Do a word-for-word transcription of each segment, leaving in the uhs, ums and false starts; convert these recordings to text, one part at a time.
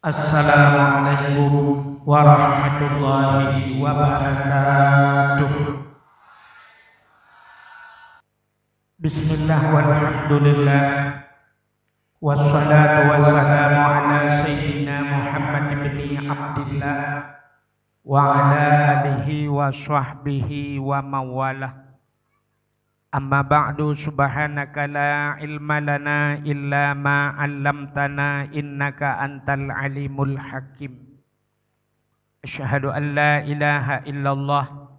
Assalamualaikum warahmatullahi wabarakatuh. Bismillah walhamdulillah. Wassalatu wassalamu ala sayyidina Muhammad ibni Abdillah wa ala alihi wa sahbihi wa mawalah. Amma ba'du, subhanaka la ilma lana illa ma 'allamtana innaka antal alimul hakim. Asyhadu an la ilaha illallah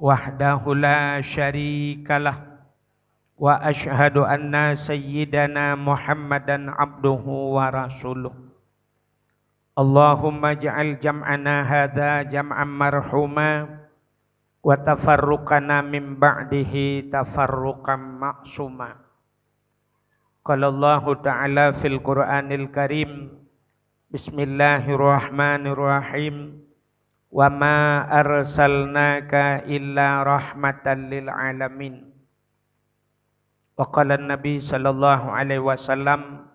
wahdahu la syarikalah wa asyhadu anna sayyidana Muhammadan abduhu wa rasuluh. Allahumma ij'al jam'ana hadza jam'an marhuma wa tafarruqana min ba'dihi tafarruqan ma'suma. Qala Allahu ta'ala fil Qur'anil Karim, bismillahirrahmanirrahim. Wa ma arsalnaka illa rahmatan lil alamin. Wa qala Nabi sallallahu alaihi wasallam,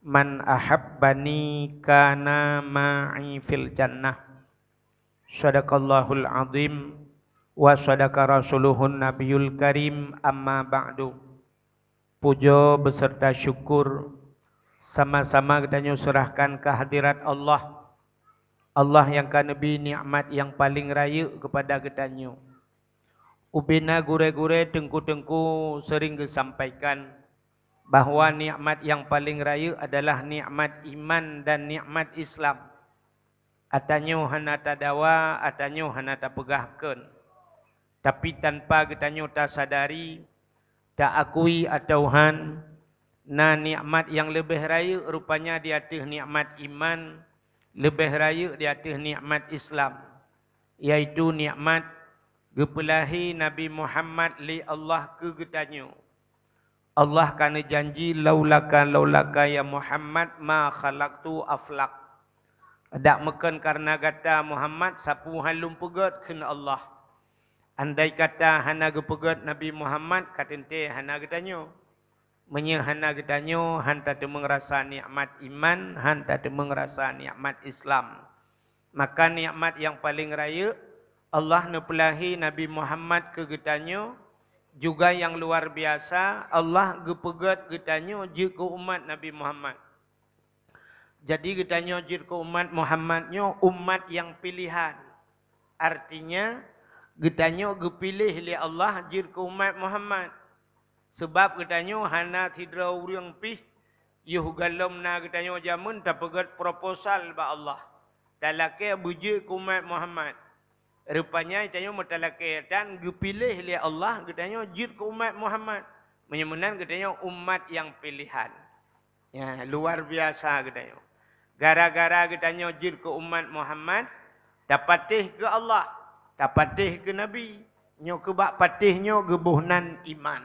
"Man ahabbani kana ma'i fil jannah." Sadaqallahul azim wa sadaqa rasuluhun nabiyul karim, amma ba'du. Puja beserta syukur sama-sama geutanyoe serahkan keu hadirat Allah. Allah nyang ka neubri nikmat nyang paleng rayeuk keupada geutanyoe. Ubena gurée-gurée, teungku-teungku sering geusampaikan bahwa nikmat nyang paleng rayeuk adalah nikmat iman dan nikmat Islam. Atanyoe hana tadawa, atanyoe hana tapeugah kheun. Tapi tanpa geutanyoe tasadari, taakui atawa han, na nikmat nyang leubeh rayeuk rupanya di ateueh nikmat iman, leubeh rayeuk di ateueh nikmat Islam, yaitu nikmat geupeulahé Nabi Muhammad lé Allah keu geutanyoe. Allah ka neujanji, "Laulaka, laulaka ya Muhammad ma khalaqtu aflak." Dak meukheun kareuna gata Muhammad, sapeue han lôn peugét, kheun Allah. Andai kata hana geupeugét Nabi Muhammad, ka teuntée hana geutanyoe. Meunyoe hana geutanyoe, han tateumeung rasa nikmat iman, han tateumeung rasa nikmat Islam. Maka nikmat nyang paleng rayeuk, Allah neupeulahé Nabi Muhammad keu geutanyoe, juga nyang luar biasa, Allah geupeugét geutanyoe jeuet keu umat Nabi Muhammad. Jadi geutanyoe jeuet keu umat Muhammad nyoe umat nyang pilehan. Artinya, geutanyoe geupiléh lé Allah jeuet keu umat Muhammad. Sabab geutanyoe hana sidroe ureuëng pih, yoh gohlom na geutanyoe jameun tapeugét proposal bak Allah, talakée beujeuet keu umat Muhammad. Rupanya geutanyoe meutalakée tan geupiléh lé Allah geutanyoe jeuet keu umat Muhammad. Meunyoe meunan geutanyoe umat nyang pilehan. Ya, luar biasa geutanyoe. Gara-gara geutanyoe jeuet keu umat Muhammad, tapatéh keu Allah, tapatéh keu Nabi. Nyoe keubak patéh nyoe geuboh nan iman.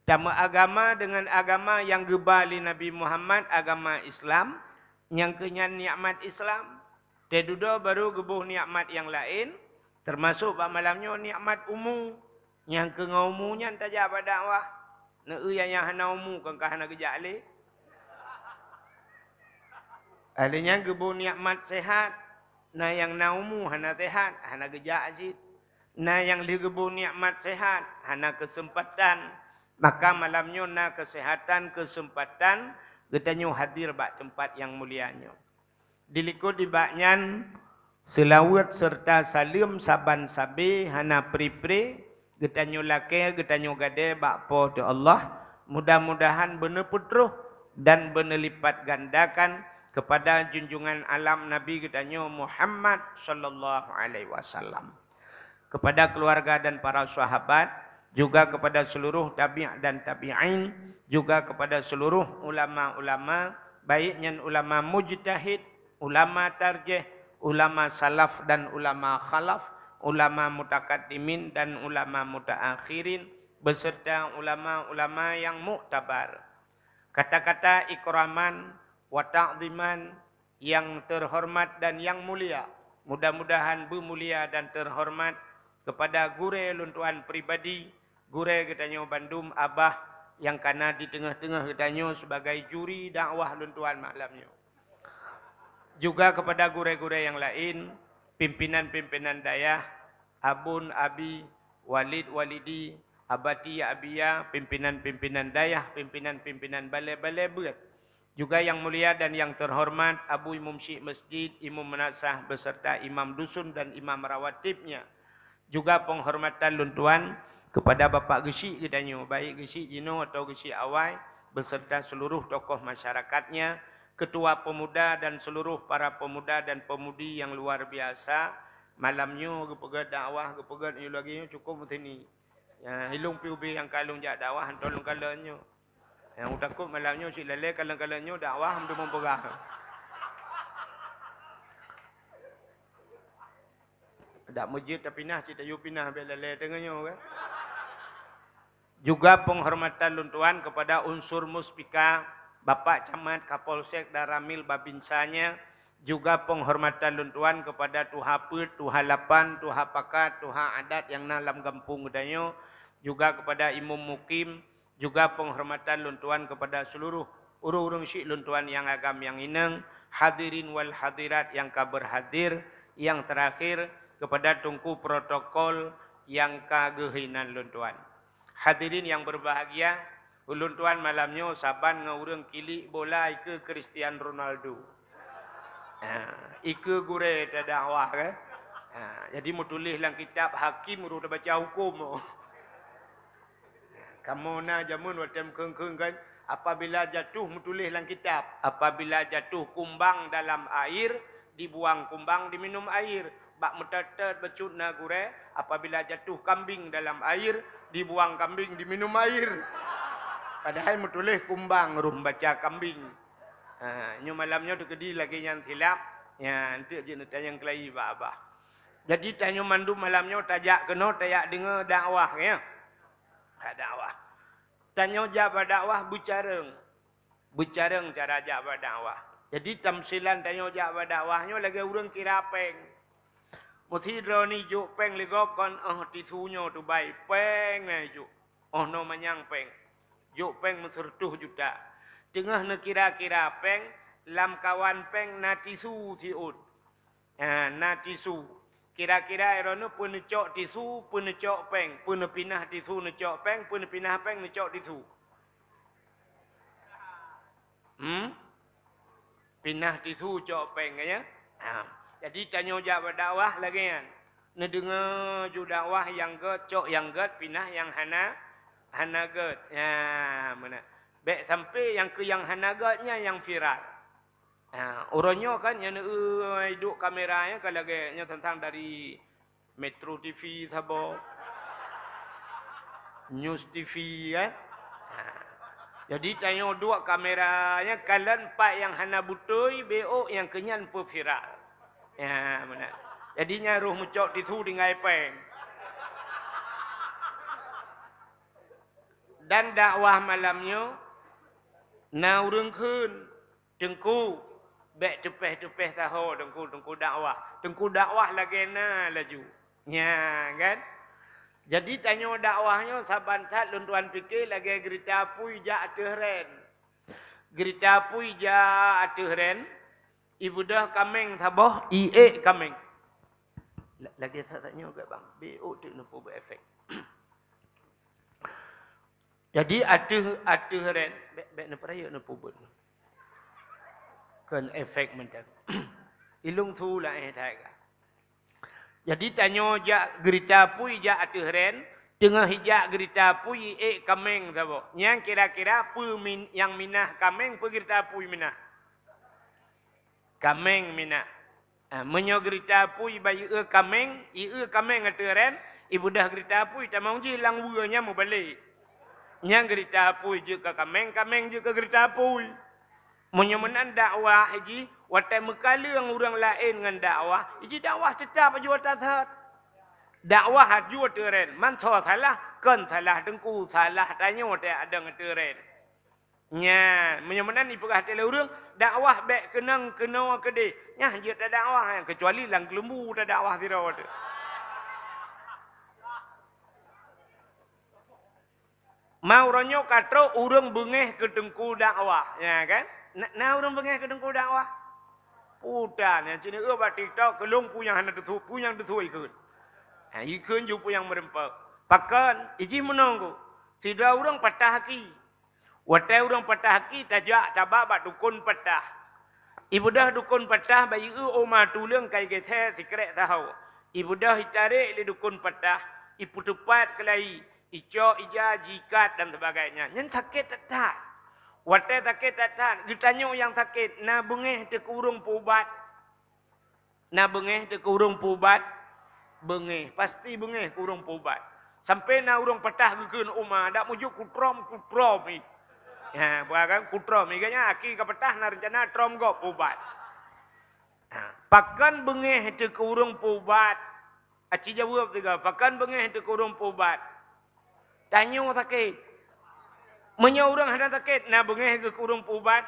Tameuagama deungon agama nyang geuba lé Nabi Muhammad, agama Islam, nyang keu nyan nikmat Islam. Teududoe barô geuboh nikmat nyang laén, teumasok bak malam nyoe nikmat umu. Nyang keu ngon umu nyan tajak bak dakwah. Neu-eu nyang hana umu kan ka hana geujak lé. Lheueh nyan geuboh nikmat sehat, na nyang na umu hana sehat, hana geujak cit. Na nyang lheueh geuboh nikmat sehat, hana keuseumpatan. Maka malam nyoe na keuseuhatan, keuseumpatan geutanyoe hadir bak teumpat nyang mulia nyoe. Dilikot nibak nyan, seulaweuet seureuta saleuem saban sabe hana pri-pri geutanyoe lakée, geutanyoe gadée bak Po teu Allah, mudah-mudahan beuneupeutroh dan beuneulipat gandakan keupada junjungan alam Nabi geutanyoe Muhammad sallallahu alaihi wasallam. Kepada keluarga dan para sahabat, juga kepada seluruh tabi' dan tabi'in, juga kepada seluruh ulama-ulama, baik nyan ulama mujtahid, ulama tarjih, ulama salaf dan ulama khalaf, ulama mutakaddimin dan ulama mutaakhirin, beserta ulama-ulama yang muktabar. Kata-kata ikraman wa ta'ziman, yang terhormat dan yang mulia. Mudah-mudahan beumulia dan terhormat kepada gurée lôn tuan pribadi, gurée geutanyoe bandum, abah nyang kana di teungoh-teungoh geutanyoe sebagai juri dakwah lôn tuan malam nyoe. Juga kepada gurée-gurée nyang laén, pimpinan-pimpinan dayah, abon, abi, walid, walidi, abati, abiya, pimpinan-pimpinan dayah, pimpinan-pimpinan balée-balée beuet. Juga yang mulia dan yang terhormat Abu Imum Syik Masjid, Imum Meunasah beserta imam dusun dan imam rawatibnya. Juga penghormatan lôn tuan kepada Bapak Geuchik geutanyoe, baik Geuchik jinoe atau Geuchik awai, beserta seluruh tokoh masyarakatnya, ketua pemuda dan seluruh para pemuda dan pemudi yang luar biasa. Malam nyoe geupeugét dakwah, geupeugét nyoe lagée nyoe cukup meusini. Ya, ilong pi ubé nyang ka lôn jak dakwah, hantom lôn kalon nyoe. Nyang takot malam nyoe cit lalée kalon-kalon nyoe dakwah hana meupeugah. Dak meujeuet tapinah cit tayue pinah bék lalée teungoh nyoe kan. Juga penghormatan lôn tuan kepada unsur Muspika, Bapak Camat, Kapolsek dan Ramil Babinsanya, juga penghormatan lôn tuan kepada tuha peuet, tuha lapan, tuha pakat, tuha adat nyang na lam gampông geutanyoe, juga kepada imum mukim, juga penghormatan lôn tuan kepada seluruh ureuëng-ureuëng syik lôn tuan nyang agam nyang inong, hadirin wal hadirat nyang ka berhadir, yang terakhir kepada teungku protokol nyang ka geuhinan lôn tuan. Hadirin yang berbahagia, ulôn tuan malam nyoe saban ngon ureuëng kilik bola ikeue Cristiano Ronaldo. Ha, ikeue gurée tadakwah kan. Ha, jadi meutuléh lam kitab hakim ureuëng tabaca huköm. Kamoe na jameun watée meukheun-kheun kan, apabila jatuh meutuléh lam kitab, apabila jatuh kumbang dalam air, dibuang kumbang diminum air. Bak meutot-tot bacut na gurée, apabila jatuh kambing dalam air, dibuang kambing diminum air. Padahai meutuléh kumbang rhom baca kambing. Ha, nyoe malam nyoe teukeudi lagée nyan silap, nyan teuk jeuet neutanyong keulayi bak abah. Jadi tanyoe mandum malam nyoe tajak keunoe tajak deungoe dakwah ya. Ka dakwah. Tanyoe jak bak dakwah beucareueng. Beucareueng cara jak bak dakwah. Jadi tamsilan tanyoe jak bak dakwah nyoe lagée ureuëng kira péng. Meusidroe ni jok péng ligoe kon óh tisu nyoe tubai péng na jok. Óh noe manyang péng. Jok péng meuseureutoh juta. Teungoh neukira-kira péng, lam kawan péng na tisu siôn. Ha, na tisu. Kira-kira droeneuh peue neucok tisu, peue neucok péng, peue neupinah tisu neucok péng, peue neupinah péng neucok tisu. Hmm? Pinah tisu cok péng ya. Ha. Jadi tanyoe jak bak dakwah lagée nyan. Neudeungoe ju dakwah nyang gét, cok nyang gét, pinah nyang hana, hana gét. Ya, meunan. Bék sampai nyang keu nyang hana gét nyan nyang viral. Ha, uroe nyoe kan nyang neueu duek kamera nyan ka lagée nyoe teuntang dari Metro T V saboh. News T V kan. Ha. Jadi tanyoe duek kamera nyan kalon pat nyang hana beutôi bék nyang keu nyan peuviral. Ya, meunan. Jadi nyan roh meucok tisu tinggai péng. Dan dakwah malam nyoe na ureuëng kheun, "Teungku, bék teupéh-teupéh saho Teungku, Teungku dakwah. Teungku dakwah lagée na laju." Nya kan? Jadi tanyoe dakwah nyoe saban that lôn tuan pike lagée geurita apui jak ateueh ren. Geurita apui jak ateueh ren, ibeudôh kaméng saboh, iék kaméng. La-, lagée that-that nyoe gét bang, bék teuk neupeubuet efek. Jadi ateueh, ateueh ren, bék, bék neupeurayeuk neupeubuet. Kon efek mantong. Ilong su laén that ka. Jadi tanyoe jak geurita apui jak ateueh ren, teungoh ijak geurita apui iék kaméng saboh. Nyan kira-kira peue min-, nyang minah kaméng, peue geurita apui minah? Kaméng minah. Ah, meunyoe geurita apui bak ié kaméng, ié kaméng ateueh ren, ibeudôh geurita apui tamong jih lam weue nyan mubalek. Nyan geurita apui jeuet keu kaméng, kaméng jeuet keu geurita apui. Meunyoe meunan dakwah jih, watée meukaleueng ureuëng laén ngon dakwah, jih dakwah teutab aju ata that. Dakwah aju ateueh ren, man soe salah, kon salah Teungku, salah tanyoe watée adong ateueh ren. Nyan, meunyoe meunan ipeugah teuh lé ureuëng, dakwah bék keunong keunoe keudeh. Nyan jeuet tadakwah, keucuali lam keuleumbu tadakwah sidroe teuh. Ma uroe nyoe ka trok ureuëng beungéh keu teungku dakwah, ya kan? Na, na ureuëng beungéh keu teungku dakwah? Puta nyan cit, eu bak TikTok, keulong peue nyang hana teusue, peue nyang teusue ikheun. Ha, ikheun ju peue nyang meureumpok. Pakon? Ijih meunong ku. Sidroe ureuëng patah aki. Watée ureuëng patah aki tajak taba bak dukon patah. Ibeudôh dukon patah bak ieu oma tuleueng kai geusée sikrek saho. Ibeudôh itarek lé dukon patah, ipeuteupat keulai, icok ija, jiikat dan sebagainya. Nyan sakét that-that. Watée sakét that-that, geutanyoe nyang sakét, na beungéh teuh keu ureuëng peuubat? Na beungéh teuh keu ureuëng peuubat? Beungéh, pasti beungéh keu ureuëng peuubat. Sampai na ureuëng patah geukheun oma, dak meujok kutrom, kutrom ih. Ha, bukan kutrom ih, ganya aki ka patah na rencana trom gob peuubat. Ha, pakon beungéh teuh keu ureuëng peuubat? Aci jaweueb tiga, pakon beungéh teuh keu ureuëng peuubat? Tanyoe sakét. Meunyoe ureuëng hana sakét, na beungéh geuh keu ureuëng peuubat?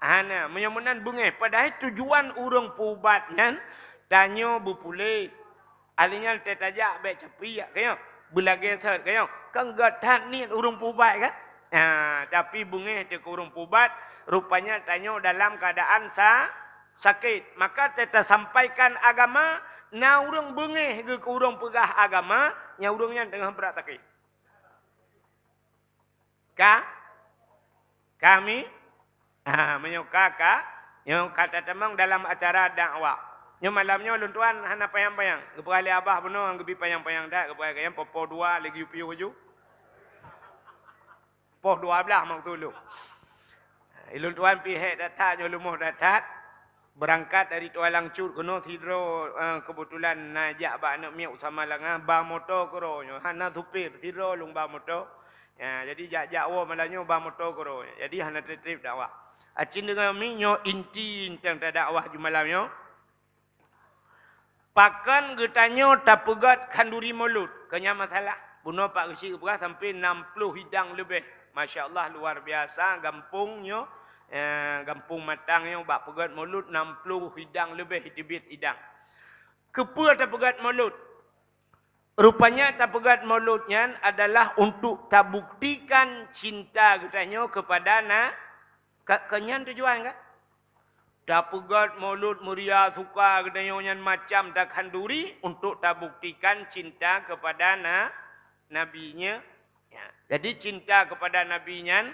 Hana. Meunyoe meunan beungéh, padahai tujuan ureuëng peuubat nyan tanyoe beupuléh. Ahli nyan teutajak bék capiak, ka nyoe. Beulagée sot, ka nyoe. Kan gét that niet ureuëng peuubat kan? Ha, tapi beungéh teuh keu ureuëng peuubat, rupanya tanyoe dalam keuadaan sa-, sakét. Maka teuta sampaikan agama, na ureuëng beungéh geuh keu ureuëng peugah agama, nyang ureuëng nyan teungoh brat sakét. Ka? Kami? Ha, meunyoe ka, ka, nyoe ka tatamong dalam acara dakwah. Nyoe malam nyoe lôn tuan hana panyang-panyang. Geupeugah lé abah bunoe geubi panyang-panyang that, geupeugah kayang poh dua lagi piôh ju. Poh dua belas maksud lôn. Ilôn tuan pih hék that-that nyoe leumoh that-that. Beurangkat dari Tualang Cut keunoe sidroe, eh, keubeutulan na jak bak aneuk miet Usama Langa, ba moto keudroe nyoe, hana supir, sidroe lôn ba moto. Ya, jadi jak-jak woe malam nyoe ba moto keudroe. Jadi hana treb-treb dakwah. Acin deungoe mi nyoe inti teuntang dakwah ju malam nyoe. Pakon geutanyoe tapeugét khanduri Maulud? Keu nyan masalah. Bunoe Pak Geuchik geupeugah sampai enam puluh hidang leubeh. Masya Allah, luar biasa gampông nyoe, eh, gampông Matang nyoe bak peugét Maulud enam puluh hidang leubeh teubiet hidang. Keupeue tapeugét Maulud? Rupanya tapeugét Maulud nyan adalah untuk tabuktikan cinta geutanyoe keupada na-, ka-, keu nyan tujuan kan? Tapeugét Maulud meuria suka geutanyoe nyan macam takhanduri untuk tabuktikan cinta keupada na-, Nabi nyoe. Ya. Jadi cinta keupada Nabi nyan,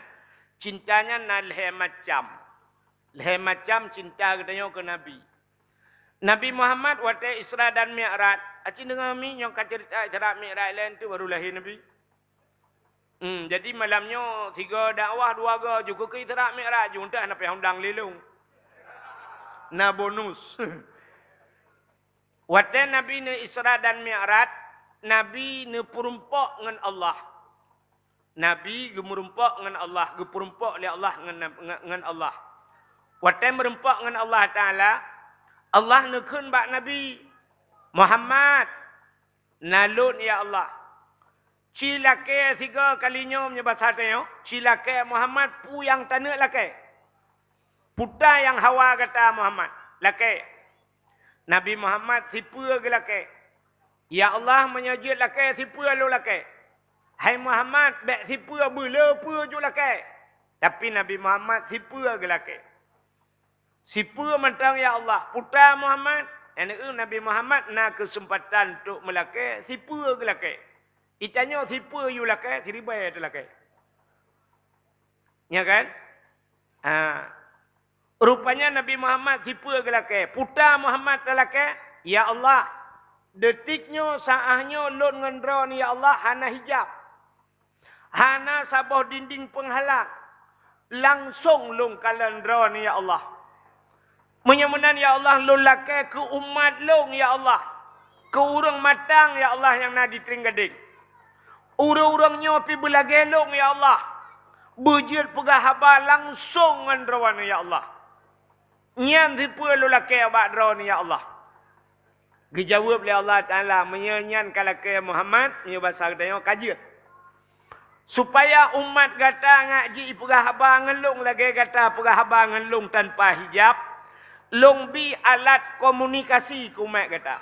cinta nyan na lhée macam. Lhée macam cinta geutanyoe keu Nabi. Nabi Muhammad watée Isra dan Mi'raj, aci deungoe mi nyoe ka ceurita Isra Mi'raj laén tu baru lahé Nabi. Hmm, jadi malam nyoe sigoe dakwah dua goe ju keu Isra Mi'raj ju, entah na payah undang lé lôn. Na bonus. Watée Nabi neu Isra dan Mi'raj, Nabi neupeurumpok ngon Allah. Nabi geumeurumpok ngon Allah, geupeurumpok lé Allah ngon, ngon, ngon Allah. Watée meurumpok ngon Allah Taala, Allah neukheun bak Nabi, "Muhammad, na lôn ya Allah. Ci lakée sigoe kali nyoe meunyoe basa tanyoe, ci lakée Muhammad peue nyang taneuk lakée. Peue nyang hawa gata Muhammad, lakée." Nabi Muhammad sipeue geulakée. "Ya Allah, meunyoe jeuet lakée, sipeue lôn lakée. Hai Muhammad, bék sipeue beu, le peue ju lakée." Tapi Nabi Muhammad sipeue geulakée. "Sipeue mantong ya Allah, peue Muhammad?" Nyang Nabi Muhammad na keuseumpatan untuk meulakée sipeue geulakée. Itanyoe sipeue yue lakée, siribée teulakée. Nya kan? Ha. Rupanya Nabi Muhammad sipeue geulakée. Peue Muhammad talakée, "Ya Allah, detik nyoe, saáh nyoe lôn ngon droeneuh ya Allah hana hijab. Hana saboh dinding peunghalang. Langsong lôn kalon droeneuh ya Allah. Meunyoe meunan ya Allah, lôn lakée keu umat lôn ya Allah. Keu ureuëng Matang ya Allah nyang na di Trienggadeng. Ureuëng-ureuëng nyoe pih beulagée lôn ya Allah. Beujeuet peugah haba langsong ngon droeneuh ya Allah. Nyan sipeue lôn lakée bak droeneuh ya Allah." Geujaweueb lé Allah Taala, "Meunyoe nyan ka lakée Muhammad, meunyoe basa geutanyoe ka jeuet. Supaya umat gata nyak jipeugah haba ngon lôn lagée gata peugah haba ngon lôn tanpa hijab, lôn bi alat komunikasi keu umat gata.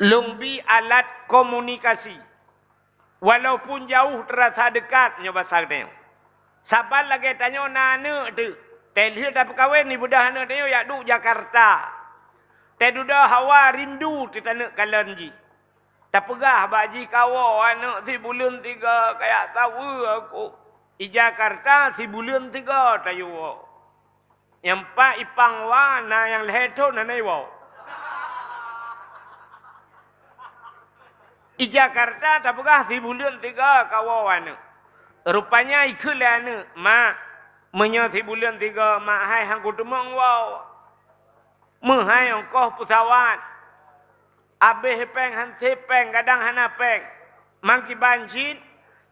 Lôn bi alat komunikasi. Walaupun jauh terasa dekat," nyoe basa geutanyoe. Saban lagée tanyoe na aneuëk teuh, Teuh lheueh tapeukawen, ibudah aneuk tanyoe jak duek Jakarta. Teuh dudoe hawa rindu teuh taneuk kalon jih. Tapeugah bak jih kawoe aneuk sibuleuen tiga kajak saweue aku. I Jakarta sibuleuen tiga tayue woe. Nyang pat ipang wa na nyang lhèe thon hana iwoe. I Jakarta tapeugah sibuleuen tiga kawoe aneuk. Rupanya ikheun lé aneuk, "Mak, meunyoe sibuleuen tiga mak hai han kuteumong woe. Meuhai ongkoh peusawat. Abéh péng han sép péng, kadang hana péng. Mangkiban cit,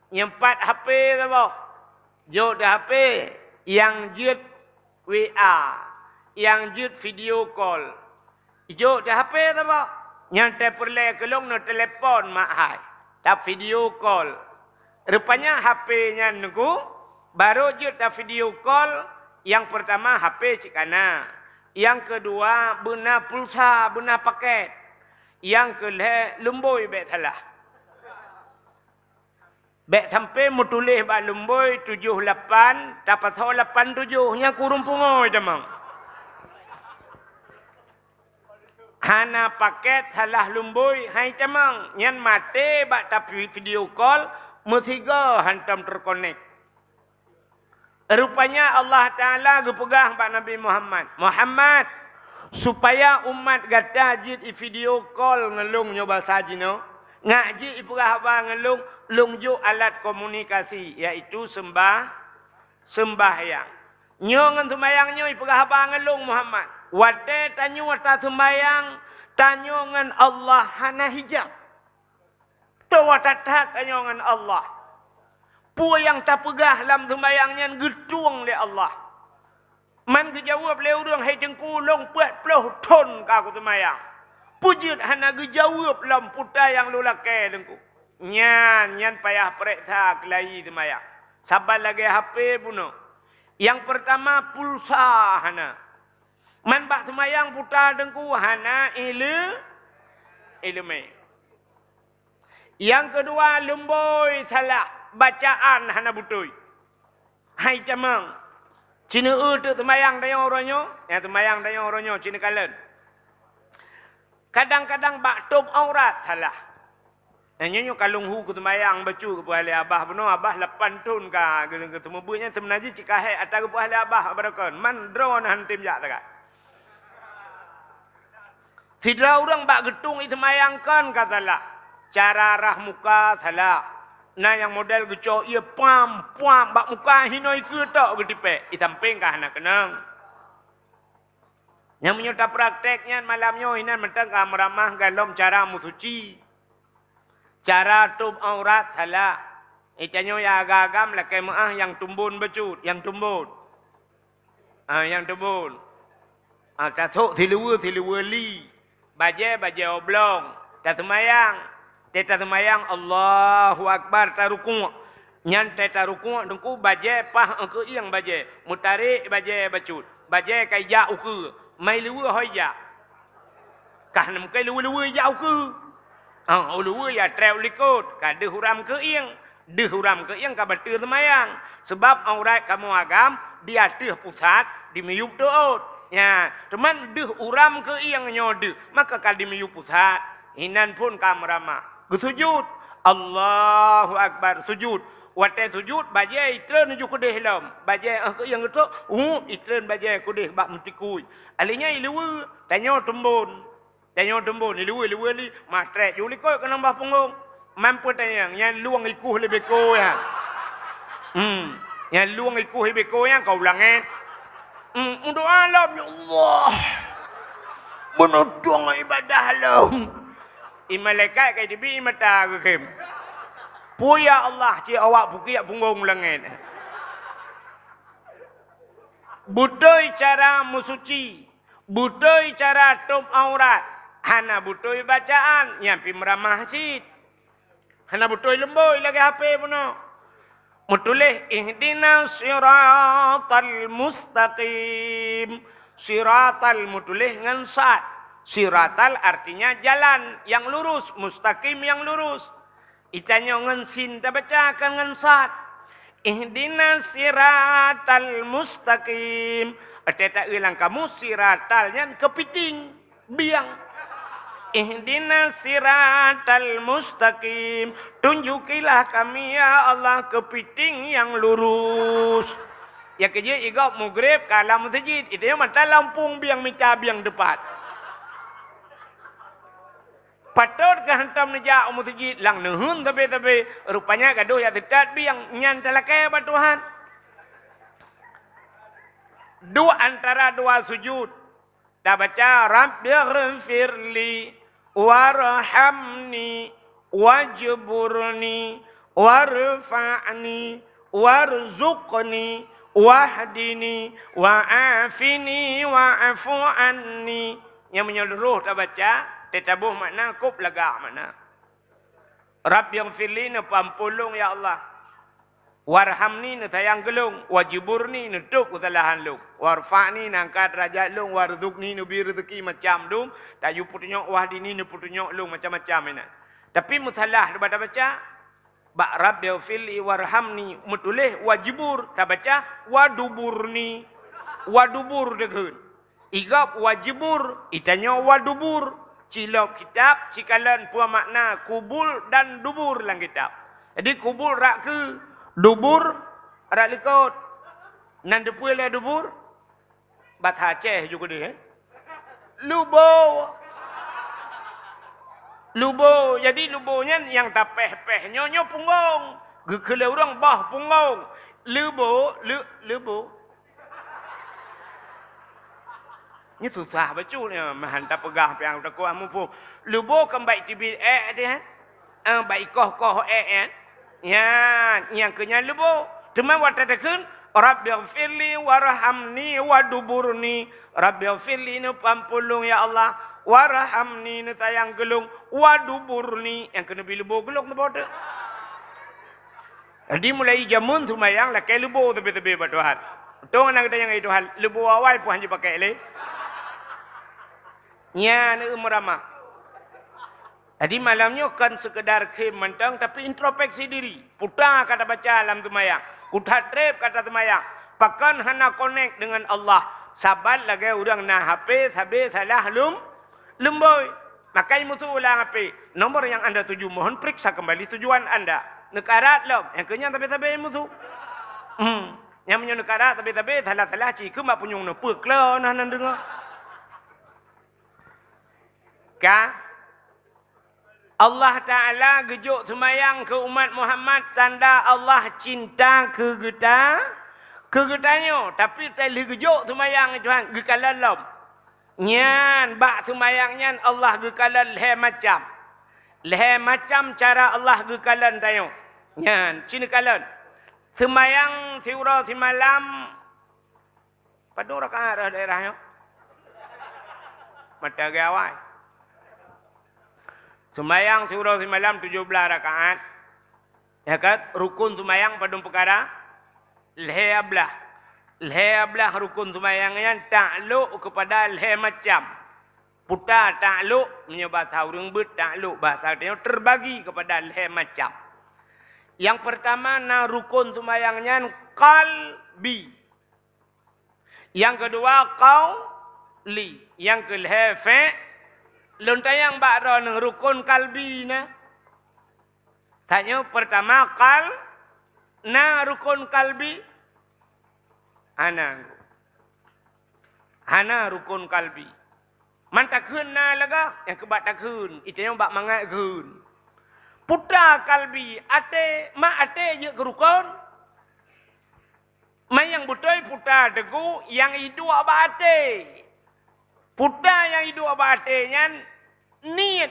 nyang pat H P saboh. Jok di H P nyang jeuet W A, nyang jeuet video call. Ijok di H P saboh. Nyang teupeureulee keu lôn neutelepon mak hai, ta video call. Rupanya H P nyan nunggu, barô jeuet ta video call, nyang peurtama H P cit kana. Nyang keudua beuna pulsa, beuna paket. Nyang keulhèe lumbôi bèk salah. Bèk sampoe meutuléh bak lumbôi tujoh lapan, tapasoe lapan tujoh, nyan kureueng pungo tamong. Hana paket salah lumbôi hai tamong, nyan maté bak tapi video call meusigoe hantom teukonek. Rupanya Allah Taala geupeugah bak Nabi Muhammad, "Muhammad, supaya umat gata jeuet i video call ngon lôn nyoe basa jinoe, ngat jeuet ipeugah haba ngon lôn, lôn jok alat komunikasi, yaitu seumbah, seumbahyang. Nyoe ngon seumayang nyoe ipeugah haba ngon lôn, Muhammad. Watèe tanyoe taseumayang, tanyoe ngon Allah hana hijab." Toh watèe that tanyoe ngon Allah. Peue nyang tapeugah lam seumayang nyan geutueng lé Allah. Man geujaweueb lé ureueng, "Hai Teungku, lôn peuet ploh thon ka kuseumayang. Peue jeuet hana geujaweueb lom peue nyang lôn lakèe, Teungku?" Nyan, nyan payah peuriksa keulayi seumayang. Saban lagèe H P bunoe. Nyang peurtama, pulsa hana. Man bak seumayang peue, Teungku, hana ileu-, ileumèe. Nyang keudua, lumbôi salah, bacaan hana beutôi. Hai tamong. Cineu eu teuk seumayang tanyoe uroe nyoe, nyang seumayang tanyoe uroe nyoe cineu kalon. Kadang-kadang bak tôb aurat salah. Nah, nyoe, nyoe ka lôn hu keu seumayang bacut geupeugah lé abah bunoe, abah lapan thon ka geu-, geuteumeubuet nyan, seubeuna jih cit ka hék ata geupeugah lé abah, abah rakon. Man droeneuh han tem jak sagai. Sidroe ureueng bak geutueng i seumayang kon ka salah. Cara rhah muka salah. Na nyang model geucok ié pam, pam bak muka hinoe ikeue tok geutipék, i sampéng ka hana keunong. Nyang meunyoe tapraktek nyan malam nyoe, inan mantong ka meuramah golom cara meusuci. Cara tôb aurat salah. Geutanyoe nyang agam-agam lakèe meu'ah nyang tumbon bacut, nyang tumbon. Ah, nyang tumbon. Ah, tasôk siluweue, siluweue li. Bajèe, bajèe oblong. Taseumayang. Teuh taseumayang, Allahu Akbar, tarukuk. Nyan teuh tarukuk, Teungku, bajèe paih keuieng bajèe. Meutarek bajèe bacut. Bajèe ka ijak ukeue. Mai luweue ho ijak. Ka hana mungken luweue-luweue ijak ukeue. Ah, luweue ya trép u likot, ka deuh uram keuieng. Deuh uram keuieng ka bateue seumayang. Sabab aurat kamoe agam di ateueh pusat, di miyueb teuôt. Nyan, teuma deuh uram keuieng nyoe deuh, maka ka di miyueb pusat. Inan phon ka meuramah. Geusujut. Allahu Akbar, sujut. Watèe sujut, bajèe itreun ju keudeh lom. Bajèe 'oh keuieng geusôk, hu, itreun bajèe keudeh bak meutikui. Alèh nyan iluweue, tanyoe teumbon. Tanyoe teumbon, iluweue-luweue li, matrek ju likot keunong bak punggong. Man peue tanyong, nyan lueng ikueh lé beko nyan. Hmm, nyan lueng ikueh lé beko nyan ka u langèt. Hmm, meudoa lom, "Ya Allah, beunutong ibadah lom." I malaikat ka jiteubiet i mata geuh khem. Peue ya Allah, cit awak pukiak punggong u langèt. Beutôi cara meusuci. Beutôi cara tôb aurat, hana beutôi bacaan, nyan pih meuramah cit. Hana beutôi lumbôi lagèe H P bunoe. Meutuléh, "Ihdinas siratal mustaqim." Siratal meutuléh ngon sad. Siratal artinya jalan yang lurus, mustaqim yang lurus. Geutanyoe ngon sin tabaca kon ngon sad. Ihdinas siratal mustaqim. Watée taeu lam kamus, siratal nyan keupiting, biang. Ihdinas siratal mustaqim. Tunjukilah kami, ya Allah, keupiting nyang lurus. Nyang keujeuet igob mugreb ka lam meuseujid, itu nyoe mata lampung biang mita biang teupat. Patot keu hantom neujak u meuseujid lam neuheun sabe-sabe, rupanya gadôh jak seutat biang nyan talakée bak Tuhan. Duek antara dua sujud, tabaca, "Rabbighfirli warhamni wajburni warfa'ni warzuqni wahdini wa'afini wa'fu anni." Nyang meunyoe roh tabaca, teutabôh makna, kôb lagak makna. "Rabbighfirli," neupeuampôn lôn, ya Allah. "Warhamni," neusayang keu lôn. "Wajburni," neutôb keusalahan lôn. "Warfa'ni," neuangkat deurajat lôn. "Warzuqni," neubri reuzeuki macam dum. Tayue peutunyok, "Wahdini," neupeutunyok lôn macam-macam inan. Tapi meusalah bak tabaca, bak "Rabbighfirli warhamni" meutuléh "wajbur", tabaca "waduburni". Wadubur deukheun. Igob wajibur, itanyoe wadubur. Cilop kitab, cikalon peue makna kubul dan dubur lam kitab. Jadi kubul rot keu, dubur rot likot. Nan teupeue lé dubur? Basa Aceh ju keudeh, eh? Lubo. Lubo. Jadi lubo nyan nyang tapéh-péh nyoe, nyoe punggong. Geukheun lé ureuëng boh punggong. Lubo, lu-, lubo. Nyoe susah bacut nyoe, meuhan tapeugah piang takot muphom. Lubo kan bak teubiet ék deh, eh? Eh, bak ikoh-koh ék, eh? Nyan, nyang keu nyan lubo. Teuma watée takheun, "Rabbighfirli warhamni waduburni." "Rabbighfirli," neupeuampôn lôn, ya Allah. "Warhamni," neusayang keu lôn. "Waduburni," nyang keuneubri lubo keu lôn teuboh teuk. Jadi mulai jameun seumayang lakée lubo teubi-teubi bak Tuhan. Untung na geutanyoe ngon Tuhan, lubo awai pun hana jipakai lé. Nyan eu meuramah. Jadi malam nyoe kon seukeudar khém mantong, tapi introspeksi diri. Peue ka tabaca lam seumayang. Peue treb ka taseumayang. Pakon hana konek deungon Allah. Saban lagée ureuëng na H P sabe salah lum-, lumbôi. Makai musoh lam H P. Nomor yang anda tuju, mohon periksa kembali tujuan anda. Neukarat lom. Nyang keu nyan sabe-sabe musoh. Hmm. Nyang meunyoe neukarat sabe-sabe, salah-salah ci keumbak punyueng neupeuk lom nah nan deungoe. Ka? Allah Ta'ala geujok seumayang keu umat Muhammad tanda Allah cinta keu geuta, keu geutanyoe. Tapi teuh lheueh geujok seumayang Tuhan geukalon lom. Nyan, bak seumayang nyan Allah geukalon lhée macam. Lhée macam cara Allah geukalon tanyoe. Nyan, ci neukalon. Seumayang siuroe simalam, padum rakaat rot daerah nyoe? Mata gawai. Seumayang siuroe simalam tujoh blaih rakaat. Ya kan? Rukun seumayang padum peukara? Lhée blaih. Lhée blaih rukun seumayang nyan taklok keupada lhée macam. Peue taklok, meunyoe bahasa ureuëng beuet taklok, bahasa tanyoe teubagi keupada lhée macam. Nyang peurtama na rukun seumayang nyan qalbi. Nyang keudua qauli. Nyang keulhée fe-, lôn tanyong bak droeneueh rukun qalbi na. Tanyoe peurtama qal-, na rukun qalbi? Hana. Hana rukun qalbi. Man takheun na lagak, nyang keubat takheun, itanyoe bak mangat kheun. Peue qalbi, até, ma até jeuet keu rukon? Man nyang beutôi peue teungku nyang iduek bak até. Peue nyang iduek bak até nyan niet.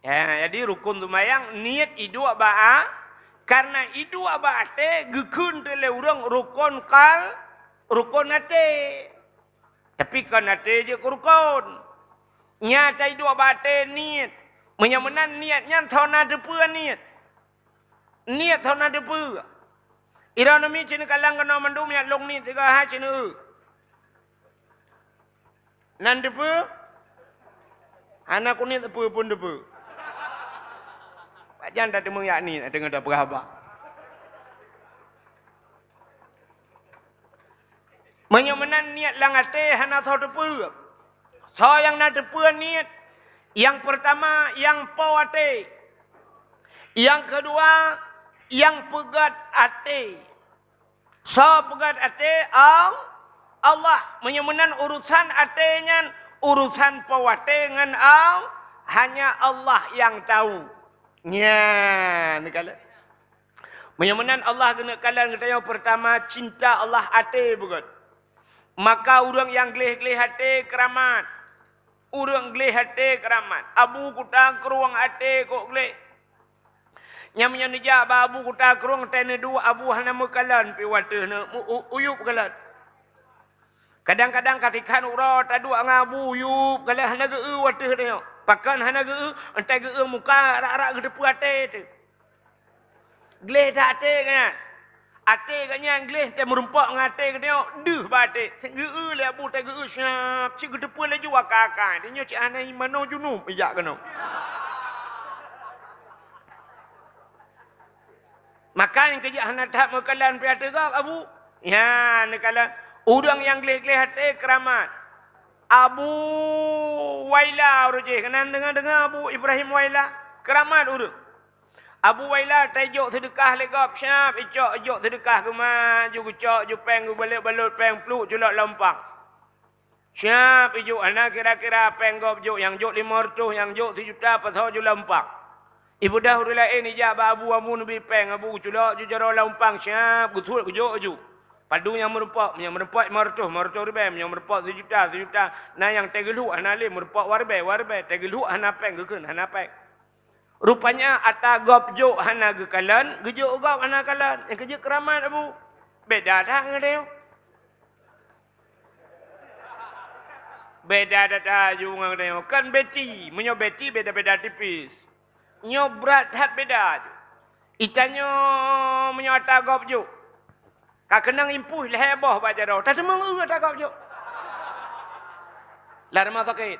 Ya, jadi rukun seumayang niet iduek bak a-, karena iduek bak até geukheun teuk lé ureuëng rukun qal-, rukun até. Tapi kon até jeuet keu rukon. Nyata iduek bak até niet. Meunyoe meunan niet nyan soe na teupeue niet. Niet soe na teupeue. Ironomi ci neukalon keunoe mandum nyang lôn niet sigoe hai ci neu-eu. Nan teupeue? Hana kuniet teupeue pun teupeue. Pajan tateumeuyak niet teungoh tapeugah haba. Meunyoe meunan niet lam até hana soe teupeue. Soe nyang na teupeue niet? Nyang peurtama, nyang po até. Nyang keudua, nyang peugét até. Soe peugét até? Al-, Allah. Meunyoe meunan urusan até nyan, urusan po até ngon Al-, hanya Allah nyang tahu. Nyan, neukalon. Meunyoe meunan Allah geuneuk kalon geutanyoe, peurtama cinta Allah até beugét. Maka ureuëng nyang gleh-gleh até keuramat. Ureuëng gleh até keuramat. Abu kuta krueng até kok gleh. Nyang meunyoe neujak bak abu kuta krueng, teuh neuduek abu hana meukalon pih wateueh neu-, u-, uyueb kalon. Kadang-kadang ka tikhan uroe taduek ngon abu uyueb kalon hana geu-eu wateueh tanyoe. Pakon hana geu-eu? Entah geu-eu muka rak-rak geuteupeue até teuh. Gleh that até geuh nyan. Até geuh nyan gleh teuh meurumpok ngon até geutanyoe deuh bak até. Geu-eu lé abu teuh geu-eu siap cit geuteupeue laju akai-akai. Tanyoe cit hana imanoe junub ijak keunoe. Maka nyang keujak hana that meukalon pih ateueh gob abu. Nyan neukalon ureuëng nyang gleh-gleh até keuramat. Abu Waila ureuëng jih keunan deungoe-deungoe Abu Ibrahim Waila keuramat ureuëng. Abu Waila tajok seudeukah lé gob siap icok ijok seudeukah geumat ju geucok ju péng geubalot-balot péng pluek culok lam umpang. Siap ijok hana kira-kira péng gob jok nyang jok limong reutôh nyang jok sijuta pasoe ju lam umpang. Ibeudôh ureuëng laén ijak bak abu, abu neubi péng, abu geuculok ju jaroe lam umpang siap geusuet geujok ju. Padum nyang meurumpok, nyang meurumpok limong reutôh, limong reutôh ribée, nyang meurumpok sijuta, sijuta, na nyang teugeuluek hana lé meurumpok dua ribée, dua ribée, teugeuluek hana péng geukheun hana péng. Rupanya ata gob jok hana geukalon, geujok gob hana kalon. Nyang keujeuet keuramat abu. Beda that ngon tanyoe. Beda that ju ngon tanyoe. Kan beti, meunyoe beti beda-beda tipis. Nyoe brat that beda ju. Itanyoe meunyoe ata gob jok. Ka keunong impui lhée boh bak jaroe, tateumeung eu ata gob jok. Lam rumoh sakét.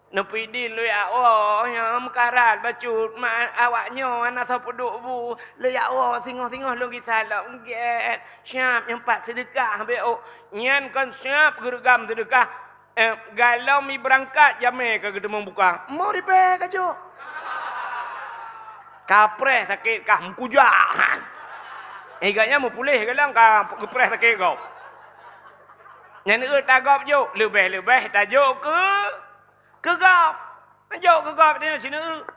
Neupidin lôn jak woe nyang meukarat bacut ma awak nyoe hana soe peuduek bu. Lôn jak woe singoh-singoh lôn gisa lom gét. Siap nyang pat seudeukah bék ôk. Nyan kon siap geureugam seudeukah. Eh, galom ibeurangkat jamé ka geuteumeung buka. Mo ribée ka jok. Kapreh sakét kah meukuja han. Eh, gobnyan meupuléh galom ka geupreh sakét gob. Nyan eu tagob jok, leubeh-leubeh tajok keu, keu gob. Jok keu gob nyoe sineuk.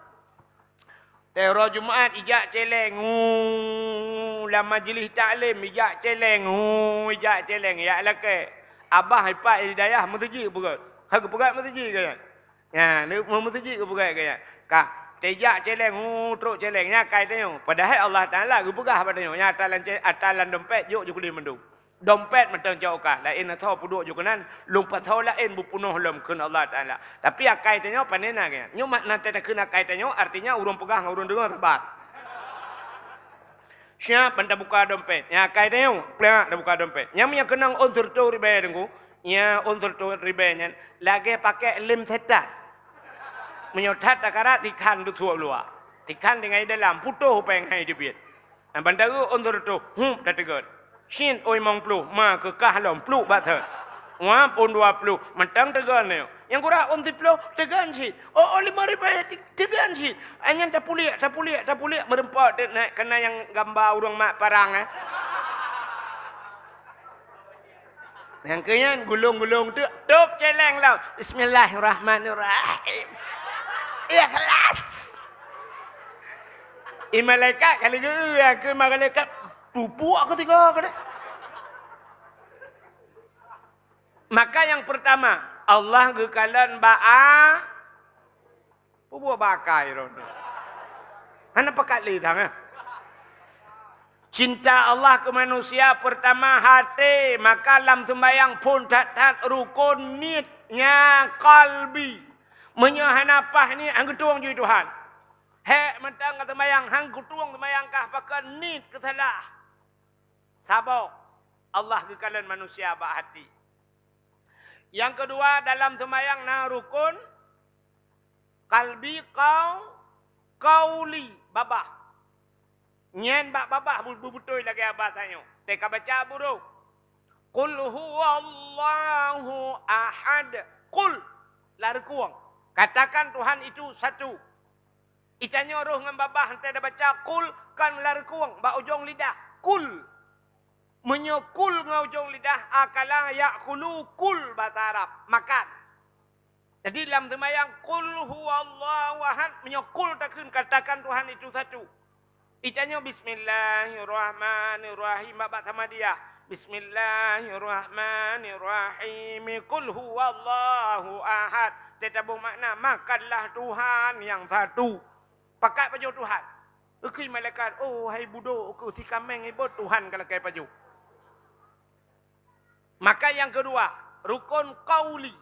Teuh uroe Jumat ijak céléng, hu, lam majlis taklim ijak céléng, hu, ijak céléng, ijak lakée. Abah ipak i dayah meuseujid peugét. Ha geupeugét meuseujid gaya. Nya, meuseujid geupeugét gaya. Ka, teuh ijak céléng, hu, trok céléng, nya akai tanyoe. Padahai Allah Taala geupeugah bak tanyoe, nya ata lam cé-, ata lam dompet jok ju keudeh mandum. Dompet mantong cok ka, laén asoe peuduek ju keunan, lôn pasoe laén beupunoh lom kheun Allah Taala. Tapi akai tanyoe pane na geuh nyan. Nyoe makna takheun akai tanyoe, artinya ureuëng peugah ngon ureuëng deungoe sabat. Siap ban tabuka dompet. Nyang akai tanyoe, plak tabuka dompet. Nyang meunyoe keunong ôn sireutoh ribée teungku, nya ôn sireutoh ribée nyan lagée pakék lem setan. Meunyoe that takarat tikhan dusuek luwa. Tikhan tinggai dalam, putôh péng hai teubiet. Ban taeu ôn sireutoh, hup tateugon. Cit ôn limong ploh, ma keu kah lom pluek bak thon. Wab ôn dua ploh, mantong teugon nyoe. Nyang gura ôn siploh, teugon cit. Oh, ôn limong ribée, teugon cit. Nyan tapulék, tapulék, tapulék, meurumpok teuk na, kana nyang gamba ureuëng mak parang, eh. Nyang keu nyan gulong-gulong teuk, tôb céléng lom. Bismillahirrahmanirrahim. Ikhlas. I malaikat ka lagée, eh, keu malaikat pupuk keu tiga keu deh. Maka nyang peurtama, Allah geukalon bak a-, peubuet bak akai droeneuh. Hana pakat lé tangan. Cinta Allah keu manusia peurtama até, maka lam seumbahyang phon that-that rukon niet nyang kalbi. Meunyoe hana paih niet, han geutueng ju Tuhan. Hék mantong ka seumbahyang, han geutueng seumbahyang kah pakon niet keusalah. Saboh, Allah geukalon manusia bak até. Nyang keudua, dalam seumbahyang na rukon kalbi, qau-, qauli, babah. Nyan bak babah beu-, beubeutôi lagée abah tanyoe. Teuka baca buroe. Qul huwallahu ahad. Qul, lam rukon. Katakan Tuhan itu satu. Itanyoe roh ngon babah, 'oh tabaca qul, kon lam rukon, bak ujong lidah. Kul. Meunyoe kul ngon ujong lidah, akala ya'kulu, kul bahasa Arab, makan. Jadi lam seumayang, qul huwallahu ahad, meunyoe qul takheun, katakan Tuhan itu satu. Itanyoe bismillahirrahmanirrahim, bak, bak samadiyah. Bismillahirrahmanirrahim. Qul huwallahu ahad. Teutabong makna, makanlah Tuhan yang satu. Pakat pajoh Tuhan. Eukheun malaikat, "Oh, hai budok, keu si kaméng ibot Tuhan ka lakée pajoh." Maka nyang keudua, rukon qauli.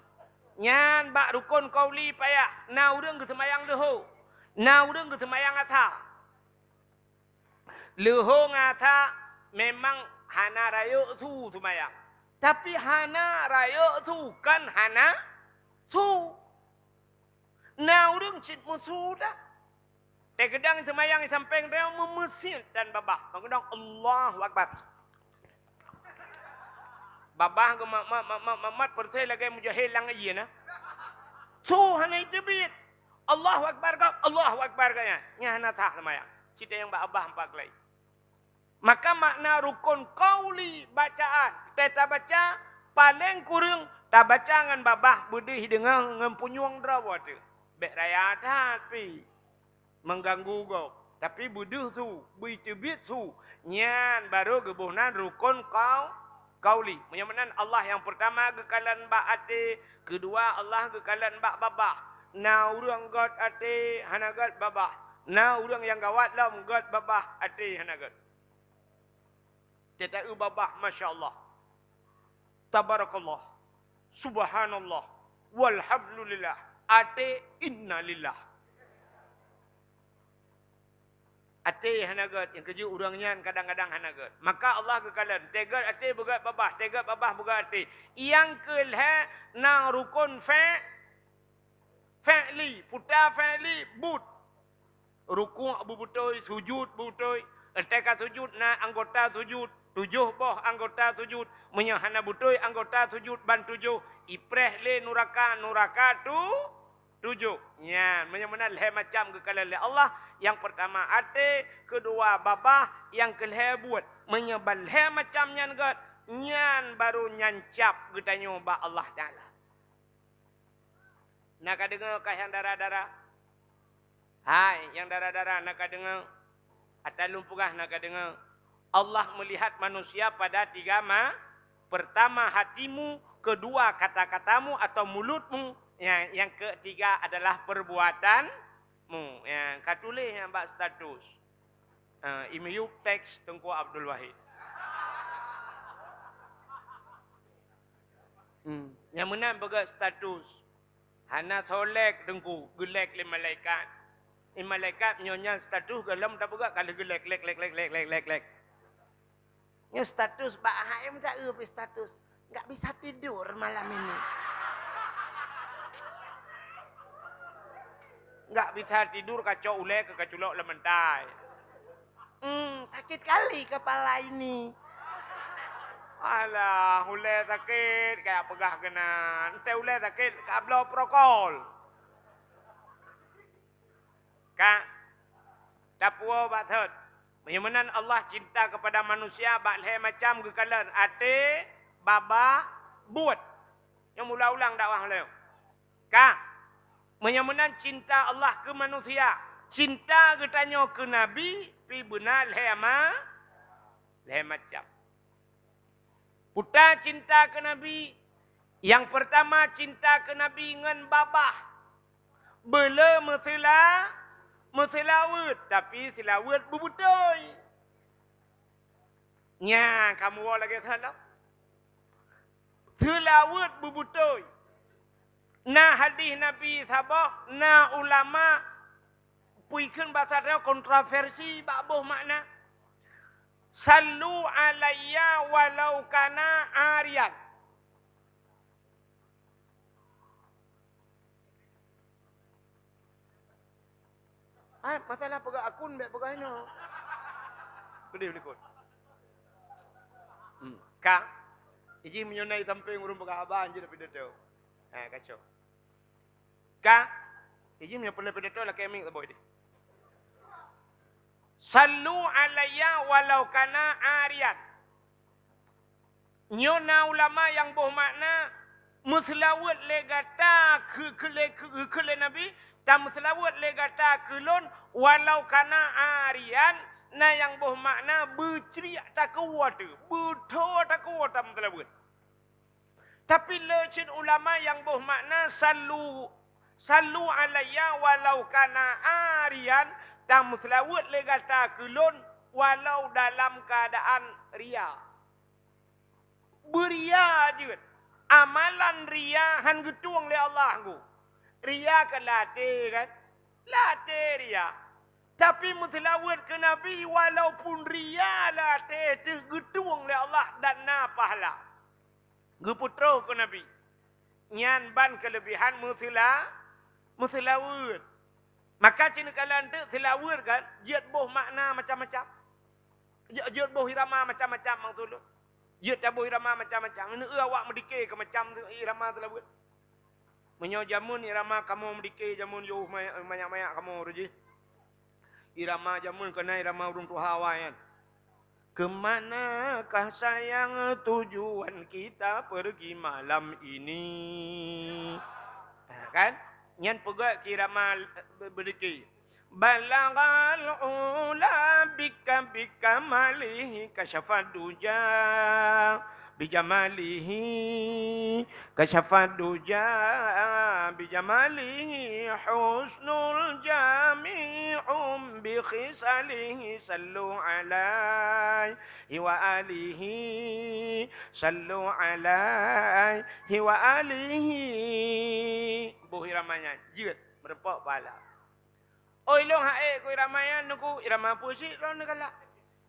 Nyan bak rukon qauli payah, na ureuëng geuseumayang leuho, na ureuëng geuseumayang asa. Leuho ngon asa memang hana rayeuk su seumayang. Tapi hana rayeuk su, kon hana su. Na ureuëng cit meusu dah. Teukeudang seumayang di sampéng droe meumeusiet dan babah. Meukeudong, "Allahu Akbar." Babah geumat-mat, mat-mat, mat-mat, peureuséh lagée mujahid lam ié na. Su hana jiteubiet. Allahu Akbar gob, Allahu Akbar gob nyan. Nyan hana sah seumayang. Cit nyang bak babah empat kali. Maka makna rukon qauli bacaan, teuh tabaca, paleng kureueng tabaca ngon babah beudeuh deungoe ngon punyueng droe teuh. Bék raya that pih, meuganggu gob, tapi beudeuh su, beuteubiet su, nyan barô geuboh nan rukon qau-, qauli. Meunyoe meunan Allah nyang peurtama geukalon bak até, keudua Allah geukalon bak babah. Na ureuëng göt até, hana göt babah. Na ureuëng nyang gawat lom göt babah, até hana göt. Teuta-eu babah, masya Allah. Tabarakallah. Subhanallah. Walhamdulillah. Até, innalillah. Até hana göt, nyang keujeuet ureuëng nyan kadang-kadang hana göt. Maka Allah geukalon, teuh göt até beugöt babah, teuh göt babah beugöt até. Nyang keu lhée na rukon fe-, fi'li, puta fi'li, buet. Rukuk beubeutôi, sujud beubeutôi. Watée ka sujud na anggota sujud, tujoh boh anggota sujud. Meunyoe hana beutôi anggota sujud ban tujoh, ipreh lé nuraka, nuraka tu-, tujoh. Nyan, meunyoe meunan lhée macam geukalon lé Allah, nyang peurtama até, keudua babah, nyang keu lhée buet. Meunyoe ban lhée macam nyan göt, nyan barô nyan cap geutanyoe bak Allah Taala. Na ka deungoe kah nyang dara-dara? Hai, nyang dara-dara, na ka deungoe? Ata lôn peugah na ka deungoe. Allah meulihat manusia pada tiga ma-, pertama hatimu, kedua kata-katamu atau mulutmu, nyang, nyang ketiga adalah perbuatanmu. Nyang ka tuléh nyan bak status. Ah, imiyup teks Teungku Abdul Wahid. Hmm. Nyang meunan peugah status. Hana soe lek Teungku, geulek lé malaikat. Di malaikat nyoe nyan status gohlom tapeugah ka lheueh geulek, lek, lek. Nyoe status bak hai meuta eu pih status. Nggak bisa tidur malam ini. Nggak bisa tidur, kacok ulée keu kaculok lam bantai. Hmm, sakit kali kepala ini. Alah, ulée sakét, kayak peugah keunan. Entée ulée sakét, ka bloe prokol. Ka, tapuwoe bak thot. Meunyoe meunan Allah cinta kepada manusia bak lhée macam geukalon, até, babah, buet. Nyoe meuulang-ulang dakwah lé. Ka, meunyoe meunan cinta Allah keu manusia, cinta geutanyoe keu Nabi pih beuna lhée ma-, lhée macam. Puta cinta keu Nabi, nyang peurtama cinta keu Nabi ngon babah. Beuleu meuseula-, meuseulaweuet, tapi seulaweuet beubeutôi. Nyan, kamoe woe lagée salah. Seulaweuet beubeutôi. Na hadih Nabi saboh, na ulama peue kheun basa droe kontroversi bak boh makna. "Sallu alayya walau kana ariyan." Hai, masalah peugah akun, bék peugah inoe. Peudeh likot. Hmm. Ka. Iji meunyoe na i sampéng ureuëng peugah haba, jeuet pidato. Ha, kacau. Ka, iji meunyoe peureulée pidato lakée miek saboh ideh. Sallu alayya walau kana ariyan. Nyoe na ulama nyang boh makna, meuseulaweuet lé gata keu, keu, lé, keu, keu lé Nabi, tameuseulaweuet lé gata keu lôn, walau kana ariyan, na nyang boh makna beucriek takeue teuh, beutho takeue tameuseulaweuet. Tapi le cit ulama nyang boh makna sallu, sallu alayya walau kana ariyan, tameuseulaweuet lé gata keu lôn walau dalam keuadaan ria. Beuria jeuet. Amalan ria han geutueng lé Allah ngku. Ria kan lam até kan? Lam até ria. Tapi meuseulaweuet keu Nabi walaupun ria lam até teuh geutueng lé Allah dan na pahala. Geupeutroh keu Nabi. Nyan ban keuleubihan meuseula-, meuseulaweuet. Maka cit kala teuk seulaweuet kan, jeuet boh makna macam-macam. Jeuet, jeuet boh irama macam-macam maksud lôn. Jeuet taboh irama macam-macam. Neu awak meudike keu macam irama seulaweuet. Meunyoe jameun irama kamoe meudike, jameun yoh manyak-manyak kamoe jih. Irama jameun keunan irama ureuëng tuha awai nyan. Ke manakah sayang tujuan kita pergi malam ini? Ha, kan? Nyan peugah keu irama, eh, be-, beudike. Balaghal ula bika bikamalihi kasyafad duja bijamalihi. Kasyafad duja bijamalihi husnul jami'un bikhisalihi sallu alaihi wa alihi sallu alaihi wa alihi. Boh irama nyan jeuet meureumpok pahala. Oh ilong hak ék ku irama nyan nungku irama puisi droe neugalak.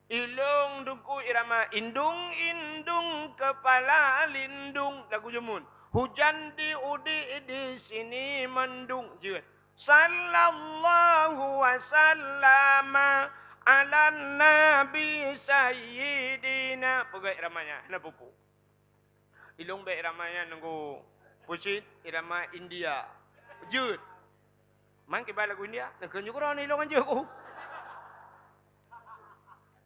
Ilong dungku irama indung-indung keupala lindung lagu jameun. Hujan di udi di sini mendung jeuet. Sallallahu wasallama ala nabi sayyidina. Peugah irama nyan hana pupu. Ilong bék irama nyan nunggu pusit irama India. Jeuet. Man kiban lagu India, neukheun jukron ilong anjeuk ku.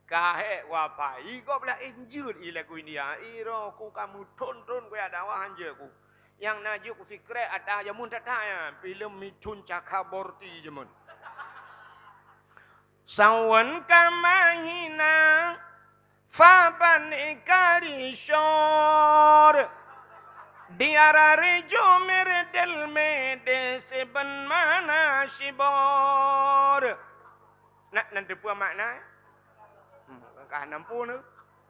Kahek wapai, gob laén jeuet i lagu India. Iro ku kamu thon-thon kuya dakwah anjeuk ku. Nyang na jeuet ku sikrek ata jameun tata nyan, filem Mithun Chakraborty jameun. Sawan kamahina Faban ikari syur. Diarari jumir del mede siben mana sibor. Nak nan teupeue makna? Hmm, ka nampu ni.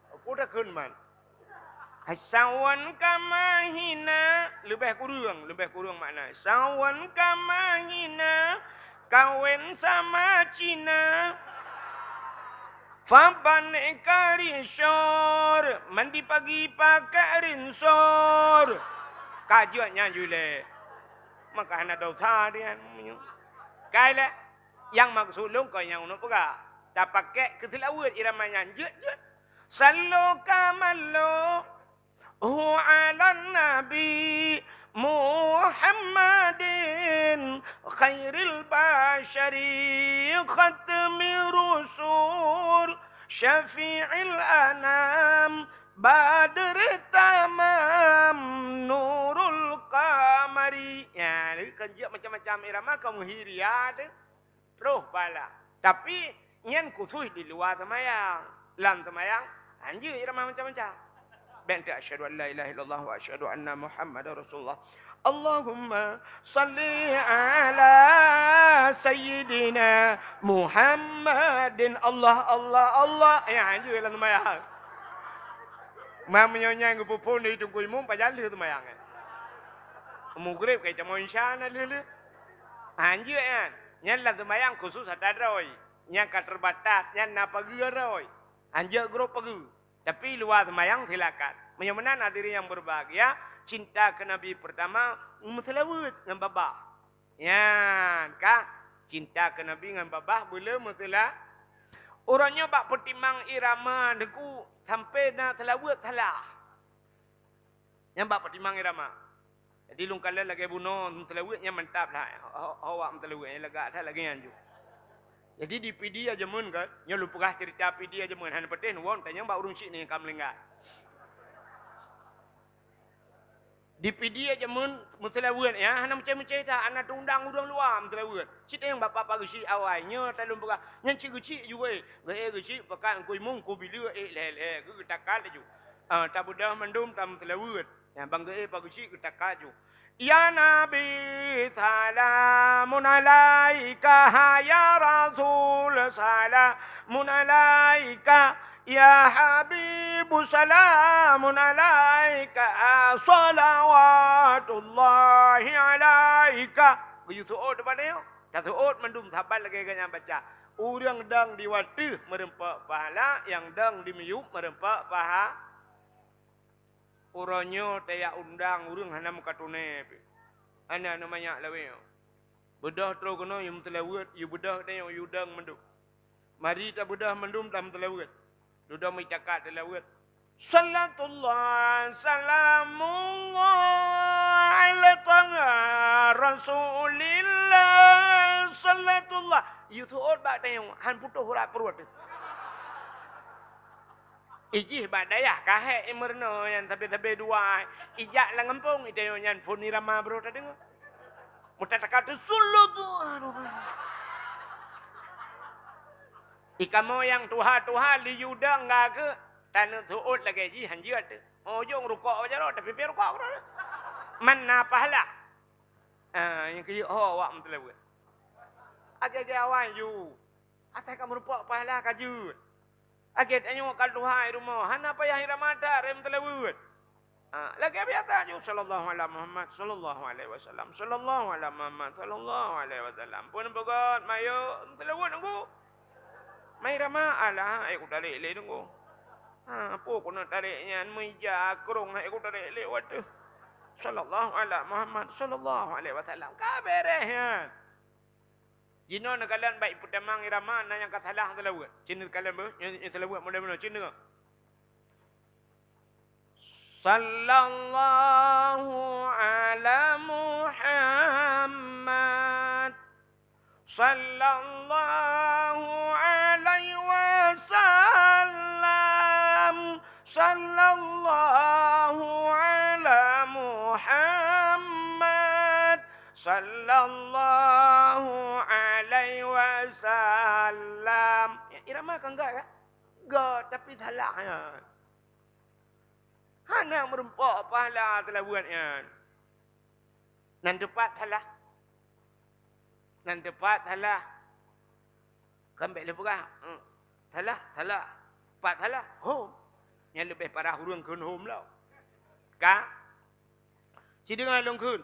Apa dah kheun man? Sawan kamahina, leubeh kureueng, leubeh kureueng makna. Sawan kamahina, kawen sama Cina. Faban kari syur, mandi pagi pakai rinsur. Ka jeuet nyan julé. Maka hana dosa dia. Kai lé. Yang maksud lôn kau nyang uneuk peugah. Tapakai keu seulaweuet irama nyan jeuet-jeuet. Sallu kamallu hu 'alan nabi Muhammadin khairil basyari khatmi rusul syafi'il anam badri tamam nurul qamari. Ya, jadi kan jeuet macam-macam irama kamu hiria tu. Troh bala. Tapi, nyan khusus di luwa seumayang. Lam seumayang, hanjeuet irama macam-macam. Bék teu asyhadu an la ilaha illallah wa asyhadu anna Muhammadar Rasulullah. Allahumma salli ala sayyidina Muhammadin. Allah, Allah, Allah. Ya, hanjeuet lam seumayang. Ma meunyoe nyan geupeuphon di Teungku Imum, pajan lheueh seumayang, eh. Mugrib kai camoe insya na lheueh-lheueh. Hanjeuet nyan. Nyan lam seumayang khusus ata droe. Nyang ka terbatas, nyan na pageue droe. Hanjeuet grob pageue. Tapi luwa seumayang silakan. Meunyoe meunan hadirin yang berbahagia, cinta ke Nabi pertama, meuseulaweuet ngon babah. Nyan ka, cinta ke Nabi ngon babah beuleu meuseula. Uroe nyoe bak peutimang irama neuku sampai na seulaweuet salah. Nyan bak peutimang irama. Jadi lôn kalon lagèe bunoe meuseulaweuet nyan mantap that. Ho-, ho-, ho wak meuseulaweuet nyan lagak that lagèe nyan ju. Jadi di Pidie jameun kan, nyoe lôn peugah ceurita Pidie jameun, hana patéh nuwon tanyong bak ureueng syiek nyang ka meuninggai. Di Pidie jameun meuseulaweuet nyan hana meucé-meucé that, hana teundang ureueng luwa meuseulaweuet. Cit nyang bapak-bapak geuchik awai, nyoe ta lôn peugah, nyan cit geuchik ju wèh. Geuék geuchik pakat ngku imum, ngku bileue ék lhèe-lhèe, geu-, geutakat laju. Ah, tabeudôh mandum tameuseulaweuet. Nyan ban geuék pakat geuchik geutakat ju. Ya Nabi, salamun alaika, ya Rasul, salamun alaika, ya Habibu, salamun alaika, salawatullahi alaika. Geuyue seuôt bak tanyoe. Taseuôt mandum saban lagèe gobnyan baca. Ureueng dong di watèe meurumpok pahala, nyang dong di miyueb meurumpok paha-, Uroe nyoe tajak undang ureueng hana meukatunèe pih. Hana, hana manyak lawét. Beudôh troh keunoe yue meuseulaweuet, yue beudôh tanyoe yue dong mandum. Mari tabeudôh mandum tameuseulaweuet. Dudoe meuicakat seulaweuet. Salatullah, salamullah ala taha Rasulillah. Salatullah. Yue seuôt bak tanyoe, han putôh urat pruet. Ijih bak dayah ka hék i meurunoe nyan sabe-sabe dua. Ijak lam gampông, i tanyoe nyan phon irama brôk tadeungoe. Meutataka teusulut tu. Aduh. I kamoe nyang tuha-tuha li yue dong ka keuh, taneuk seuôt lagèe jih han jeuet teuh. Ujông rukok bak jaroe, tapi pih rukok keudroe. Man na pahala. Ah, nyang keu ho awak meuteulaweuet. Agai-agai awai ju. Asai ka meurumpok pahala ka jeuet. Agai tanyoe ka tuha i rumoh, hana payah irama that rém teulaweuet. Ha, lagèe biasa ju, sallallahu ala Muhammad, sallallahu alaihi wasallam, sallallahu ala Muhammad, sallallahu alaihi wasallam. Phon beugöt, mayö, teulaweuet nunggu. Mai rama, alah, hai ku tarék lé nunggu. Ha, peue ku na tarék nyan, meuija krông, hai ku tarék lé watèe. Sallallahu ala Muhammad, sallallahu alaihi wasallam. Ka bèrèh nyan. Jinoe neukalon bak peutamang irama na nyang ka salah seulaweuet. Cit neukalon beuh, nyoe, nyoe seulaweuet model meunoe, cit neukalon. Sallallahu ala Muhammad. Sallallahu alaihi wasallam. Sallallahu ala Muhammad. Sallallahu alaihi wasallam. Ya, irama kan gak, kan? Gak, tapi salah, ya. Hana meurumpok pahala seulaweuet nyan. Nan teupat salah. Nan teupat salah. Kan bèk lé peugah, hmm, salah, salah. Pat salah, hom. Nyan leubeh parah ureueng kheun hom lom. Ka? Sideungoe lôn kheun.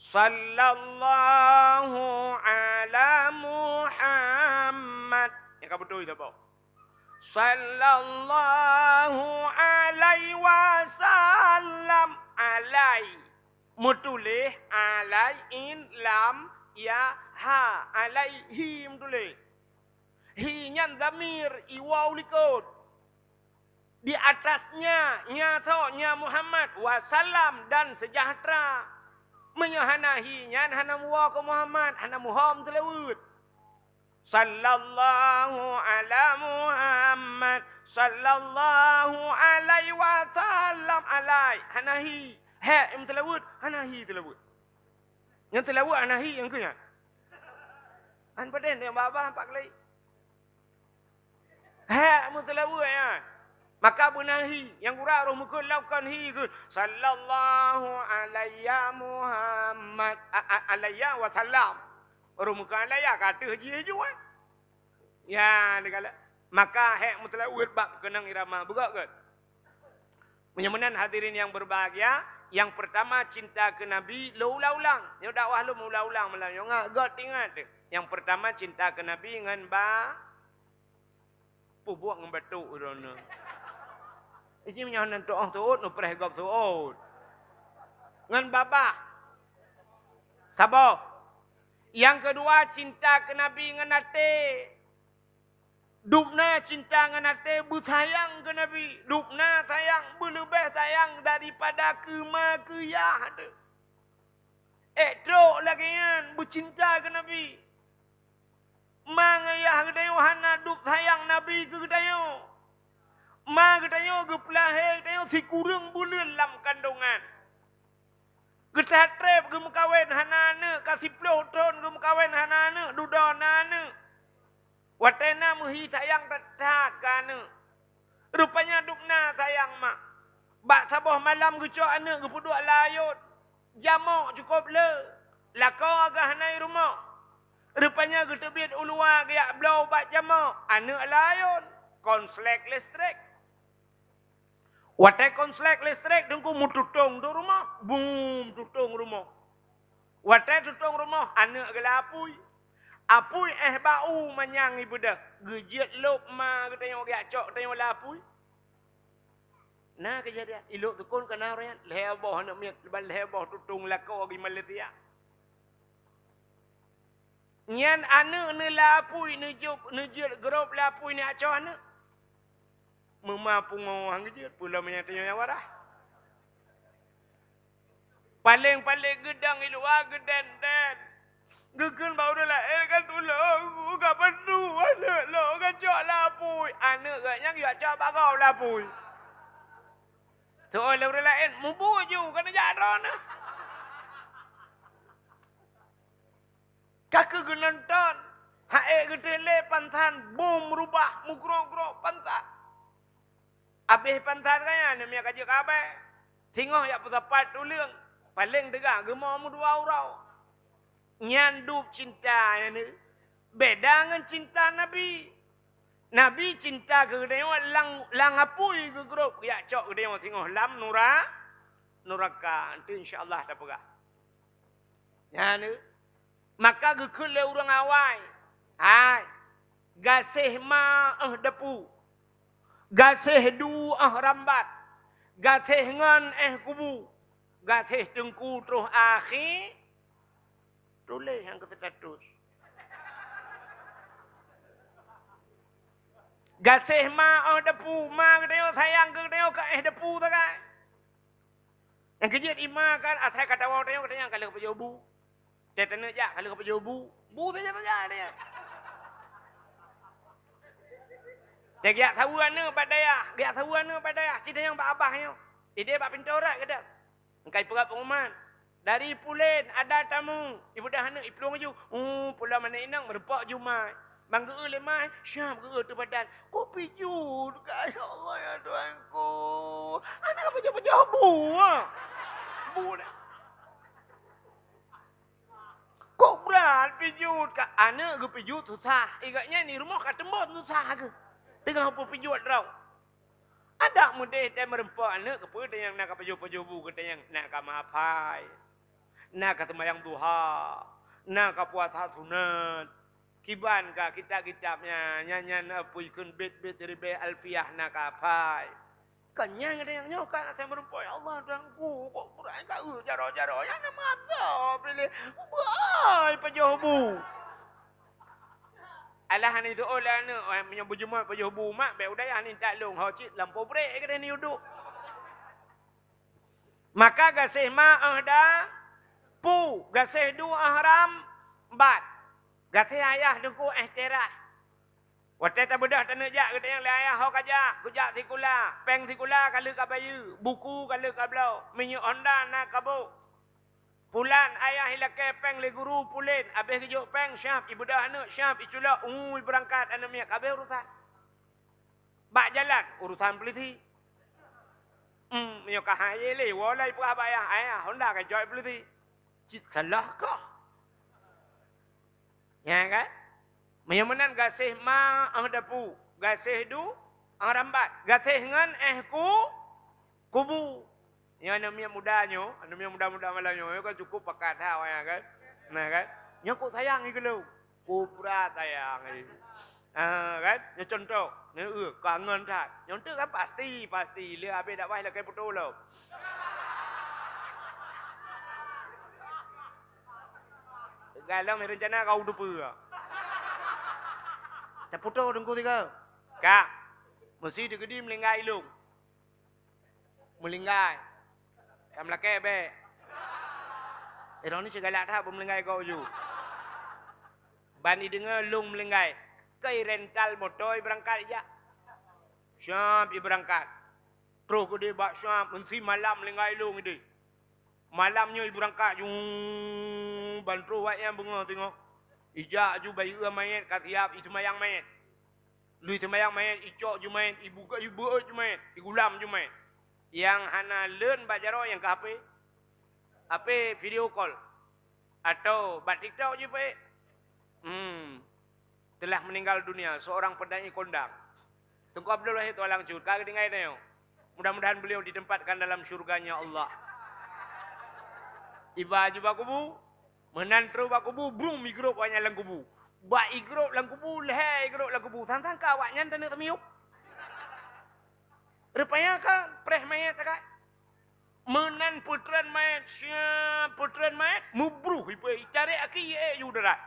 Sallallahu ala Muhammad. Nyang ka beutôi saboh. Sallallahu alaihi wasallam. Alai. Meutuléh alai, in, lam, ya, ha. Alaihi meutuléh. Hi nyan dhamir, i waw likot. Di atasnya, nya tho, nya Muhammad, wasallam, dan sejahtera. Meunyoe hana hi nyan, hana meuwoe keu Muhammad, hana meuhom seulaweuet. Sallallahu ala Muhammad, sallallahu alaihi wasallam, alai, hana hi. Hek, meuseulaweuet, hana hi seulaweuet. Nyang seulaweuet hana hi, nyang keu nyan. An paden, nyang babah, empat kali. Hek meuseulaweuet nyan. Maka beuna hi, nyang gura roh meukeue lakukan hi keu, "Sallallahu alayya Muhammad, a, a, alayya wa sallam." Roh meukeue alayya ka teuh jih juai. Ya, digala. Maka hek meuseulaweuet bak keunong irama beugok gét. Meunyoe meunan hadirin yang berbahagia, yang pertama cinta ke Nabi, lo ulang-ulang. Nyoe dakwah lom ulang-ulang malam nyoe, ngat gét ingat. Yang pertama cinta ke Nabi ngon ba Pubuet ngon batuk droeneuh. Iji meunyoe hana tuoh seuôt, nupreh gob seuôt. Ngon babah. Saboh. Nyang keudua, cinta keu Nabi ngon até. Dubna cinta ngon até beusayang keu Nabi. Dubna sayang beuleubeh sayang daripada keu ma keu yah teuh. Ék trok lagée nyan beucinta keu Nabi. Ma ngon yah geutanyoe hana dub sayang Nabi keu geutanyoe. Ma geutanyoe geupeulahé geutanyoe sikureueng buleuen lam kandongan. Geuthat treb geumeukawen hana aneuëk, ka siploh thon geumeukawen hana aneuëk, dudoe na aneuëk. Watée na meuhi sayang that-that keu aneuëk. Rupanya dubna sayang mak. Bak saboh malam geucok aneuëk geupeuduek layot. Jamok cukôp le. Lakoe geuh hana i rumoh. Rupanya geuteubiet u luwa geujak bloe bak jamok. Aneuëk layot. Konslet listrik. Watée konslet listrik teungku meututong dum rumoh, bum tutong rumoh. Watée tutong rumoh, aneuëk geula apui. Apui éh bak u manyang ibeudôh, geujeuet lôb ma geutanyoe geujak cok geutanyoe lam apui. Na keujadian, ilok tukon ka na ureuëng nyan, lhée boh aneuëk miet, ban lhée boh tutong lakoe di Malaysia. Nyan aneuëk neuh lam apui, neujeuet, neujeuet grôp lam apui nyan acoe aneuëk. Meuma pungoh han geujeuet, peue lom nyang tanyoe nyang wadah. Paleng-paleng geudong i luwa geuden-den. Geukheun bak ureuëng laén, "Ka tulông, ka bandum aneuëk lôn, ka cok lam apui." Aneuëk geuh nyan geujak cok bak gob lam apui. Teuh lé ureuëng laén, "Mubu ju, ka neujak droeneuh." Ka keuh geunonton, ha'e geuteuh lé pansan, bom rubah, meugrok-grok pansan. Abéh pansan gaya, neumia ka jeuet ka abée. Singoh jak peusapat tuleueng, paleng teuga geumo meudua uroe. Nyan dub cinta nyan, beda ngon cinta Nabi. Nabi cinta keu geutanyoe lam, lam apui geugrôp, geujak cok geutanyoe singoh lam nura-, nuraka. Nanti insya Allah tapeugah. Nyan, maka geukheun lé ureuëng awai, "Hai, gaséh ma óh dapu, gaséh du óh rambat, gaséh ngon éh kubu, gaséh teungku troh akhé." Tuléh nyang keu status. Gaséh ma óh dapu, ma geutanyoe sayang keu geutanyoe ka éh dapu sagai. Nyang keujeuet ima kan asai ka tawoe tanyoe, ka tanyang ka lheueh pajoh bu. Teuh taneuk jak ka lheueh pajoh bu. Bu saja-saja dia. Teuh geujak saweue aneuëk bak dayah, geujak saweue aneuëk bak dayah, ci tanyang bak abah nyoe. Idéh bak pintoe rot keudeh. Engkai peugah pengumuman. Dari Pulen ada tamu. Ibeudôh aneuëk iplueng ju. Uh, pulang aneuk inong meureumpok ju mai. Ban geu-eu lé mai, siap geu-eu teuh badan. Kok pijut ka, ya Allah, ya Tuhanku. Aneuk ka pajoh-pajoh bu, ha? Bu dah. Kok brat pijut ka? Aneuk geupijut susah. Igak nyan di rumoh ka teumbon susah ke? Teungoh peupijut droe. Adak meudeh teuh meureumpok aneuk keupeue teuh nyang na ka pajoh-pajoh bu keu teuh nyang na ka meuhafai. Na ka seumayang duha, na ka puasa sunat. Kiban ka kitab-kitab nyan, nyan, nyan na peue kheun bet-bet ribée alfiah na ka hafai. Kan nyan gata nyang nyoe kan asai meureumpok, "Ya Allah, Tuhanku, kok Quran ka eu jaroe-jaroe nyan na mata piléh. Beureuai pajoh bu." Alah hana jiteuôt lé aneuk, meunyoe beujeumoe pajoh bu mak, bék u dayah ni tak lôn, ho cit lampôh brek keudeh ni uduk. Maka gaséh ma óh dapu, gaséh du óh rambat, gaséh ayah teungku éh teurah. Watée tabeudôh taneuk jak geutanyoe lé ayah ho ka jak, geujak sikula, péng sikula ka lheueh ka bayeue, buku ka lheueh ka bloe, minyeuk honda na ka boh. Pulan ayah ilakée péng lé guru Pulen, abéh geujok péng siap, ibeudôh aneuk siap, iculok, ui beurangkat aneuk miet, abéh urusan. Bak jalan, urusan polisi. Hmm, meunyoe ka hayé lé, woe lé ipeugah bak ayah, "Ayah, honda ka jok polisi." Cit salah kah? Nyan kan? Meunyoe meunan gaséh ma óh dapu, gaséh du óh rambat, gaséh ngon éh ku-, kubu. Nyoe aneuk miet muda nyoe, aneuk miet muda-muda malam nyoe, nyoe kan cukup pakat that awaknyan kan. Nah kan? Nyoe kok sayang i geulong. Kubra sayang i. Ah, kan? Nyoe contoh. Nyoe, eh, kangen that. Nyoe tu kan pasti, pasti. Lé abéh dakwah lakée putôh lom. Galom rencana kau teupeue. Taputôh teungku sigoe. Ka. Meusi teukeudi meulinggai ilông. Meulinggai. Ka meulakée bék. Eh, droeneuh sigalak that beumeulinggai gob ju. Ban ideungoe lông meulinggai. Keu irental moto ibeurangkat ijak. Siap ibeurangkat. Troh keudeh bak siap, meusi malam meulinggai ilông ideh. Malam nyoe ibeurangkat ju, ban troh awaknyan beungoh teungoh. Ijak ju bayeue manyét ka siap, iseumayang manyét. Lheueh seumayang manyét, icok ju manyét, ibuka, ibeuet ju manyét, igulam ju manyét. Nyang hana leuen bak jaroe nyang keu H P. H P video call. Atau bak TikTok ju peuék. Hmm. Telah meninggal dunia seorang penyanyi kondang. Teungku Abdul Wahid Tualang Cut, ka geutinggai tanyoe. Mudah-mudahan beliau ditempatkan dalam syurganya Allah. Iba ju bak kubu, meunan troh bak kubu, brung igrôp awaknyan lam kubu. Bak igrôp lam kubu, lhée igrôp lam kubu, sang-sang ka awaknyan taneuk tamiyueb. Rupanya ka preh manyét takai. Meunan peutreun manyét, siap peutreun manyét, mubruh ipe, icarek aki, iék ju darat.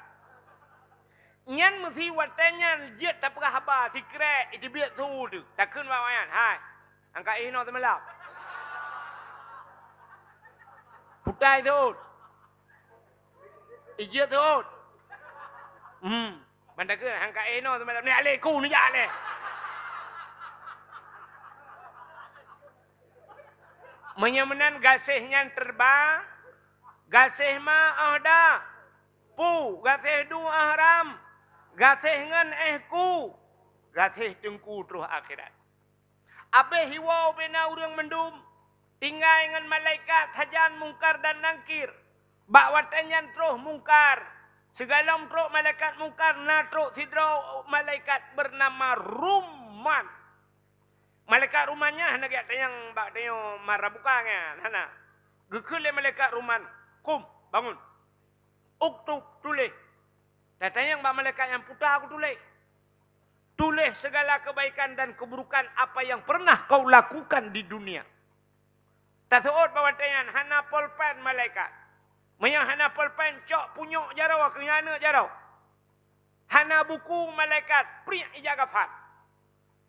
Nyan meusi watée nyan jeuet tapeugah haba, sikrek, iteubiet su teuh, takheun bak awaknyan, "Hai, angkat éh inoe seumalam." Putai seuôt. Ijeuet seuôt. Hmm. Ban takheun, "Angkat éh inoe seumalam." Ni alé ku neujak lé. Meunyoe meunan gaséh nyan teuba, gaséh ma óh da, pu, gaséh du óh ram, gaséh ngon éh ku, gaséh teungku troh akhirat. Abéh iwoe ubé na ureuëng mandum, tinggai ngon malaikat sajan Mungkar dan Nangkir. Bak watée nyan troh Mungkar, sigohlom trok malaikat Mungkar, na trok sidroe malaikat beunama Ruman. Malaikat Ruman nyan hana geujak tanyong bak tanyoe mara buka nyan, hana. Geukheun lé malaikat Ruman, "Kum, bangun. Uktub, tuléh." Tatanyong bak malaikat nyan, "Peue ta kutuléh?" "Tuléh segala kebaikan dan keburukan apa yang pernah kau lakukan di dunia." Taseuôt bak watée nyan hana polpen malaikat. Meunyoe hana polpen, cok punyok jaroe keu nyan aneuëk jaroe. Hana buku malaikat, priek ija gafan.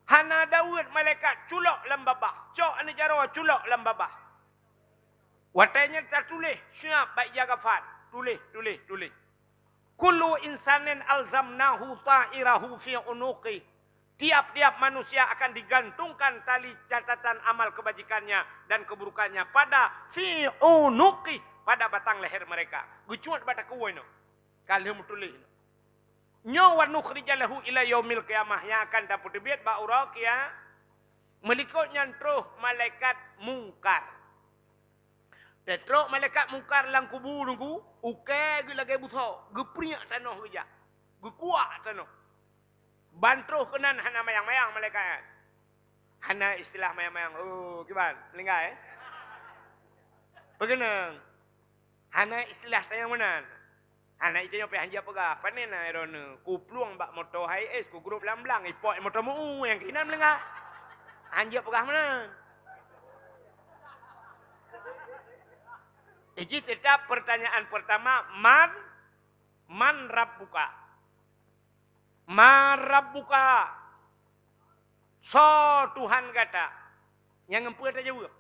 Hana daweuet malaikat, culok lam babah. Cok aneuëk jaroe culok lam babah. Watée nyan tatuléh, siab bak ija gafan. Tuléh, tuléh, tuléh. "Kullu insanin alzamnahu ta'irahu fi unuqih." Tiap-tiap manusia akan digantungkan tali catatan amal kebajikannya dan keburukannya pada fi unuqih, pada batang leher mereka. Geucuet bak takue inoe. Ka lheueh meutuléh inoe. Nyoe, "Wa nukhrija lahu ila yaumil qiyamah," nyang akan tapeuteubiet bak uroe kia-, meulikot nyan troh malaikat Mungkar. Teutrok malaikat Mungkar lam kubu teungku, ukée geuh lagée busoe, geupriek tanoh geujak, geukuak tanoh. Ban troh keunan hana mayang-mayang malaikat nyan. Hana istilah mayang-mayang. Oh, kiban, meulinggai, eh? Peukeunong. Hana istilah tanyong meunan. Hana itanyoe pih hanjeuet peugah, "Pane na droeneuh?" Kuplueng bak moto Hiace, kugrôp lam blang, ipok moto meu-u, nyang keunan meulinggai. Hanjeuet peugah meunan. Jadi tetap pertanyaan pertama, "Man, man Rabbuka?" "Man Rabbuka?" Soe Tuhan gata? Nyang ngon peue tajaweueb?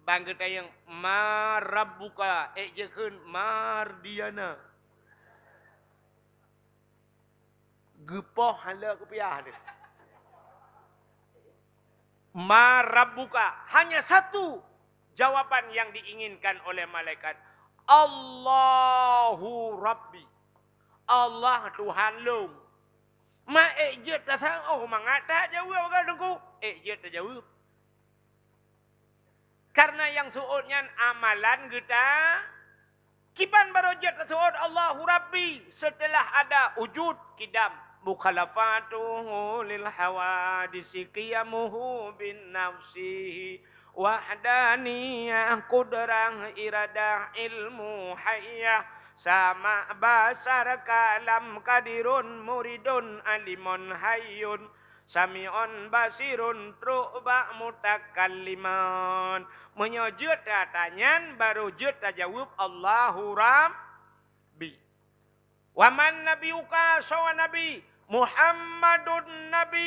Ban geutanyong, "Man Rabbuka?" Ék jeuet kheun, "Mardiana." Geupoh hana kupiah deh. "Man Rabbuka?" Hanya satu jawaban yang diinginkan oleh malaikat, "Allahu Rabbi." Allah Tuhan lôn. Ma ék jeuet tasang, oh, mangat tajaweueb, ka Teungku? Ék jeuet tajaweueb. Karena nyang seuôt nyan amalan geuta, kiban barô jeuet taseuôt Allahu Rabbi setelah ada wujud kidam. Mukhalafatuhu lil hawadisi qiyamuhu bin nafsihi wahdaniyah qudrah iradah ilmu hayyah sama basar kalam kadirun muridun alimun hayyun sami'un basirun trok bak mutakalliman. Meunyoe jeuet tatanyan, barô jeuet tajaweueb Allahu Rabbi. Wa man nabiyuka, soe nabi? Muhammadun nabi.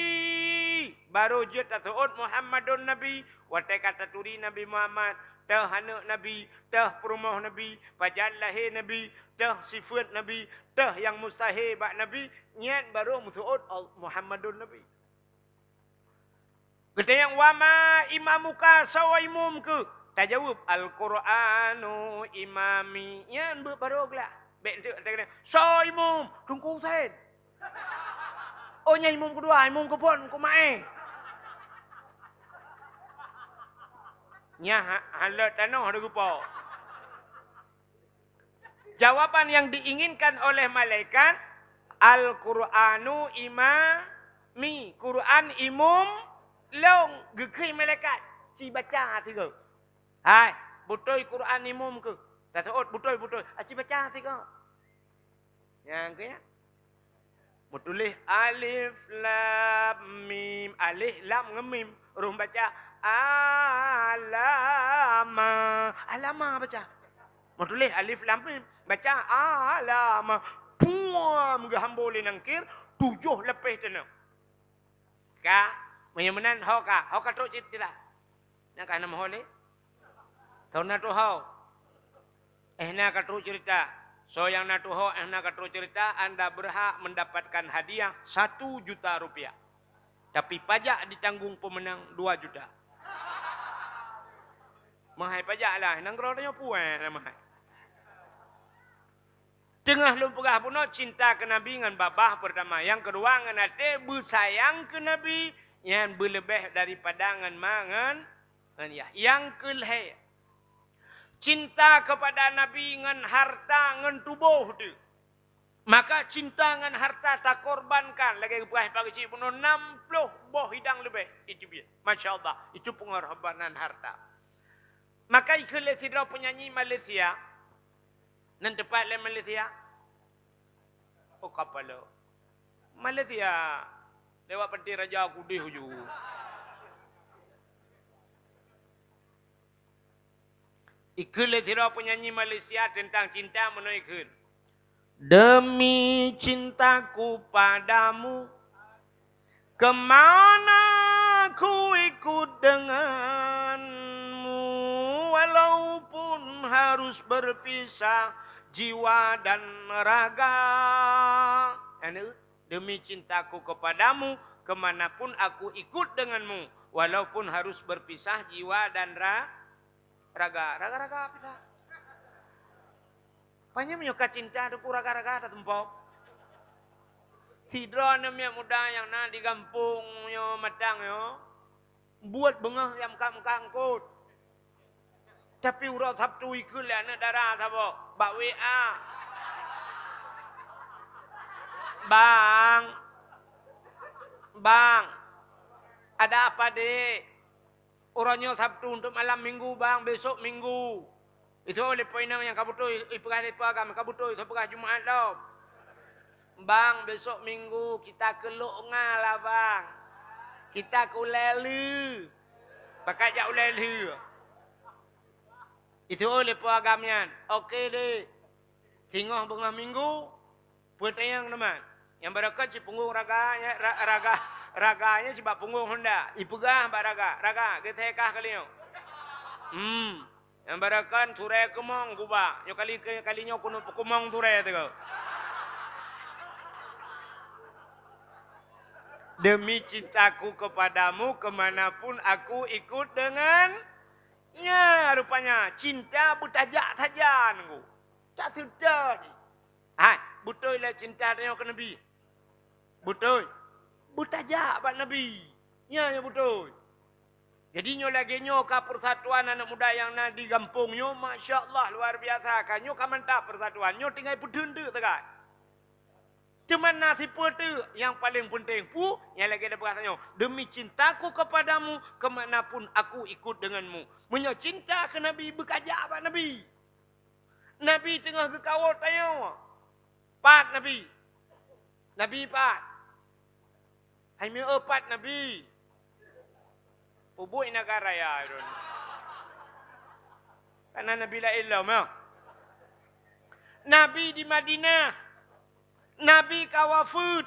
Barô jeuet taseuôt Muhammadun nabi, watée ka taturi Nabi Muhammad, teuh aneuëk nabi, teuh peurumoh nabi, pajan lahé nabi, teuh sifeuet nabi, teuh nyang mustahé bak nabi, nyan barô meuseuôt Muhammadun nabi. Geutanyong, "Wa ma imamuka, soe imum keuh?" Tajaweueb, "Al-Qur'anu imami." Nyan beuet barô glah. Bék teuk teukeunong, "Soe imum?" "Teungku Husain." "Oh, nyan imum keudua, imum keuphon, keu maé." Nyan ha-, halot tanoh deuh geupo. Jawaban yang diinginkan oleh malaikat, "Al-Qur'anu imami." Quran imum lôn, geukheun malaikat, "Ci baca sigoe." "Hai, beutôi Quran imum keuh." Taseuôt, "Beutôi, beutôi." "Ah, ci baca sigoe." Nyang keu nyan. Meutuléh alif lam mim, alif lam ngon mim, roh baca alama, alama baca. Meutuléh alif lam mim, baca alama. Puam, geuhambo lé nangkir, tujoh lapéh teunong. Ka, meunyoe meunan ho ka, ho ka trok cit-, cit lah. Nyang ka na meuho lé? Soe na tuho? Eh, na ka trok cerita. Soe nyang na tuho, eh, na ka trok cerita, anda berhak mendapatkan hadiah satu juta rupiah. Tapi pajak ditanggung pemenang dua juta. Meuhai pajak lah, nanggroe tanyoe puai lah meuhai. Teungoh lôn peugah bunoe, cinta keu Nabi ngon babah peurtama. Nyang keudua, ngon até beusayang keu Nabi, nyan beuleubeh daripada ngon ma ngon, ngon yah. Nyang keulhée, cinta keupada Nabi ngon harta, ngon tuboh teuh. Maka cinta ngon harta takorbankan, lagée geupeugah Pak Geuchik bunoe, nam ploh boh hidang leubeh iteubiet. Masya Allah, itu pengorbanan harta. Maka ikheun lé sidroe penyanyi Malaysia, Nan teupat lé Malaysia? Oh, kapala. Malaysia. Lewat Pantai Raja Kudeh uju. Ikheun lé sidroe penyanyi Malaysia tentang cinta meunoe ikheun. Demi cintaku padamu, kemana ku ikut denganmu, walaupun harus berpisah jiwa dan raga. Anu, demi cintaku kepadamu, kemanapun aku ikut denganmu, walaupun harus berpisah jiwa dan ra-, raga. Raga-raga apa itu? Panyang meunyoe ka cinta teungku raga-raga tateumpok. Sidroe aneuk miet muda nyang na di gampông nyoe Matang nyoe, buet beungoh nyang meukat-meukat eungkôt. Tapi uroe Sabtu ikheun lé aneuk dara saboh bak W A. "Bang, bang, ada apa, Dek?" "Uroe nyoe Sabtu, untuk malam Minggu, Bang, besok Minggu." Itu lé po inong nyang ka beutôi, ipeugah lé po agam, ka beutôi, ipeugah Jumaat lom. "Bang, besok Minggu kita ke Lok Nga lah, Bang. Kita ke Ulèe Lheue. Pakat jak Ulèe Lheue." Itu lé po agam nyan. Oke deh. Singoh beungoh Minggu, peue tanyong teuma. Nyang barokon cit punggong raga, nya, ra-, raga, raga nyan cit bak punggong honda. Ipeugah bak raga, "Raga, geusé kah kali nyoe." Hmm. Nyang barokon surée keumong gubak. Nyoe kali, kali nyoe keuneuk peukeumong surée sigoe. Demi cintaku kepadamu, kemanapun aku ikut dengan, nya rupanya cinta beutajak sajan ku. Tak seutôt. Hai, beutôi lé cinta tanyoe keu Nabi? Beutôi. Beutajak bak Nabi. Nya nyang beutôi. Jadi nyoe lagée nyoe ka persatuan aneuk muda nyang na di gampông nyoe, masya Allah, luar biasa ka. Nyoe ka mantap persatuan. Nyoe tinggai peuteun teuk sagai. Teuma na sipeue teuk nyang paleng peunteng. Peue? Nyang lagée na peugah tanyoe, "Demi cintaku kepadamu, kemanapun aku ikut denganmu." Meunyoe cinta keu Nabi beukajak bak Nabi. Nabi teungoh geukawot tanyoe. Pat Nabi? Nabi pat? Hai meu pat Nabi? Pubuet nagara ya, Irun. Karena Nabi laén lom, ya. Nabi di Madinah. Nabi ka wafeuet.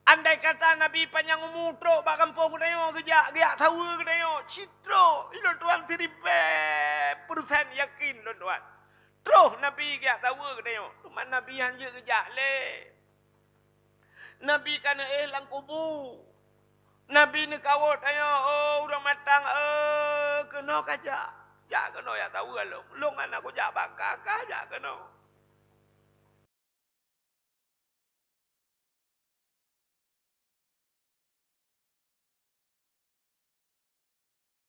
Andai kata Nabi panyang umu trok bak gampông geutanyoe geujak, geujak saweue geutanyoe, cit trok, ulôn tuan siribèe persen yakin ulôn tuan. Troh Nabi geujak saweue geutanyoe, teuma Nabi han jeuet geujak lé. Nabi ka neuéh lam kubu. Nabi neukawöt tanyoe, "Oh, ureuëng matang, eh, keunoe ka jak. Jak keunoe jak saweue lôn. Lôn hana kujak bak kah, kah jak keunoe."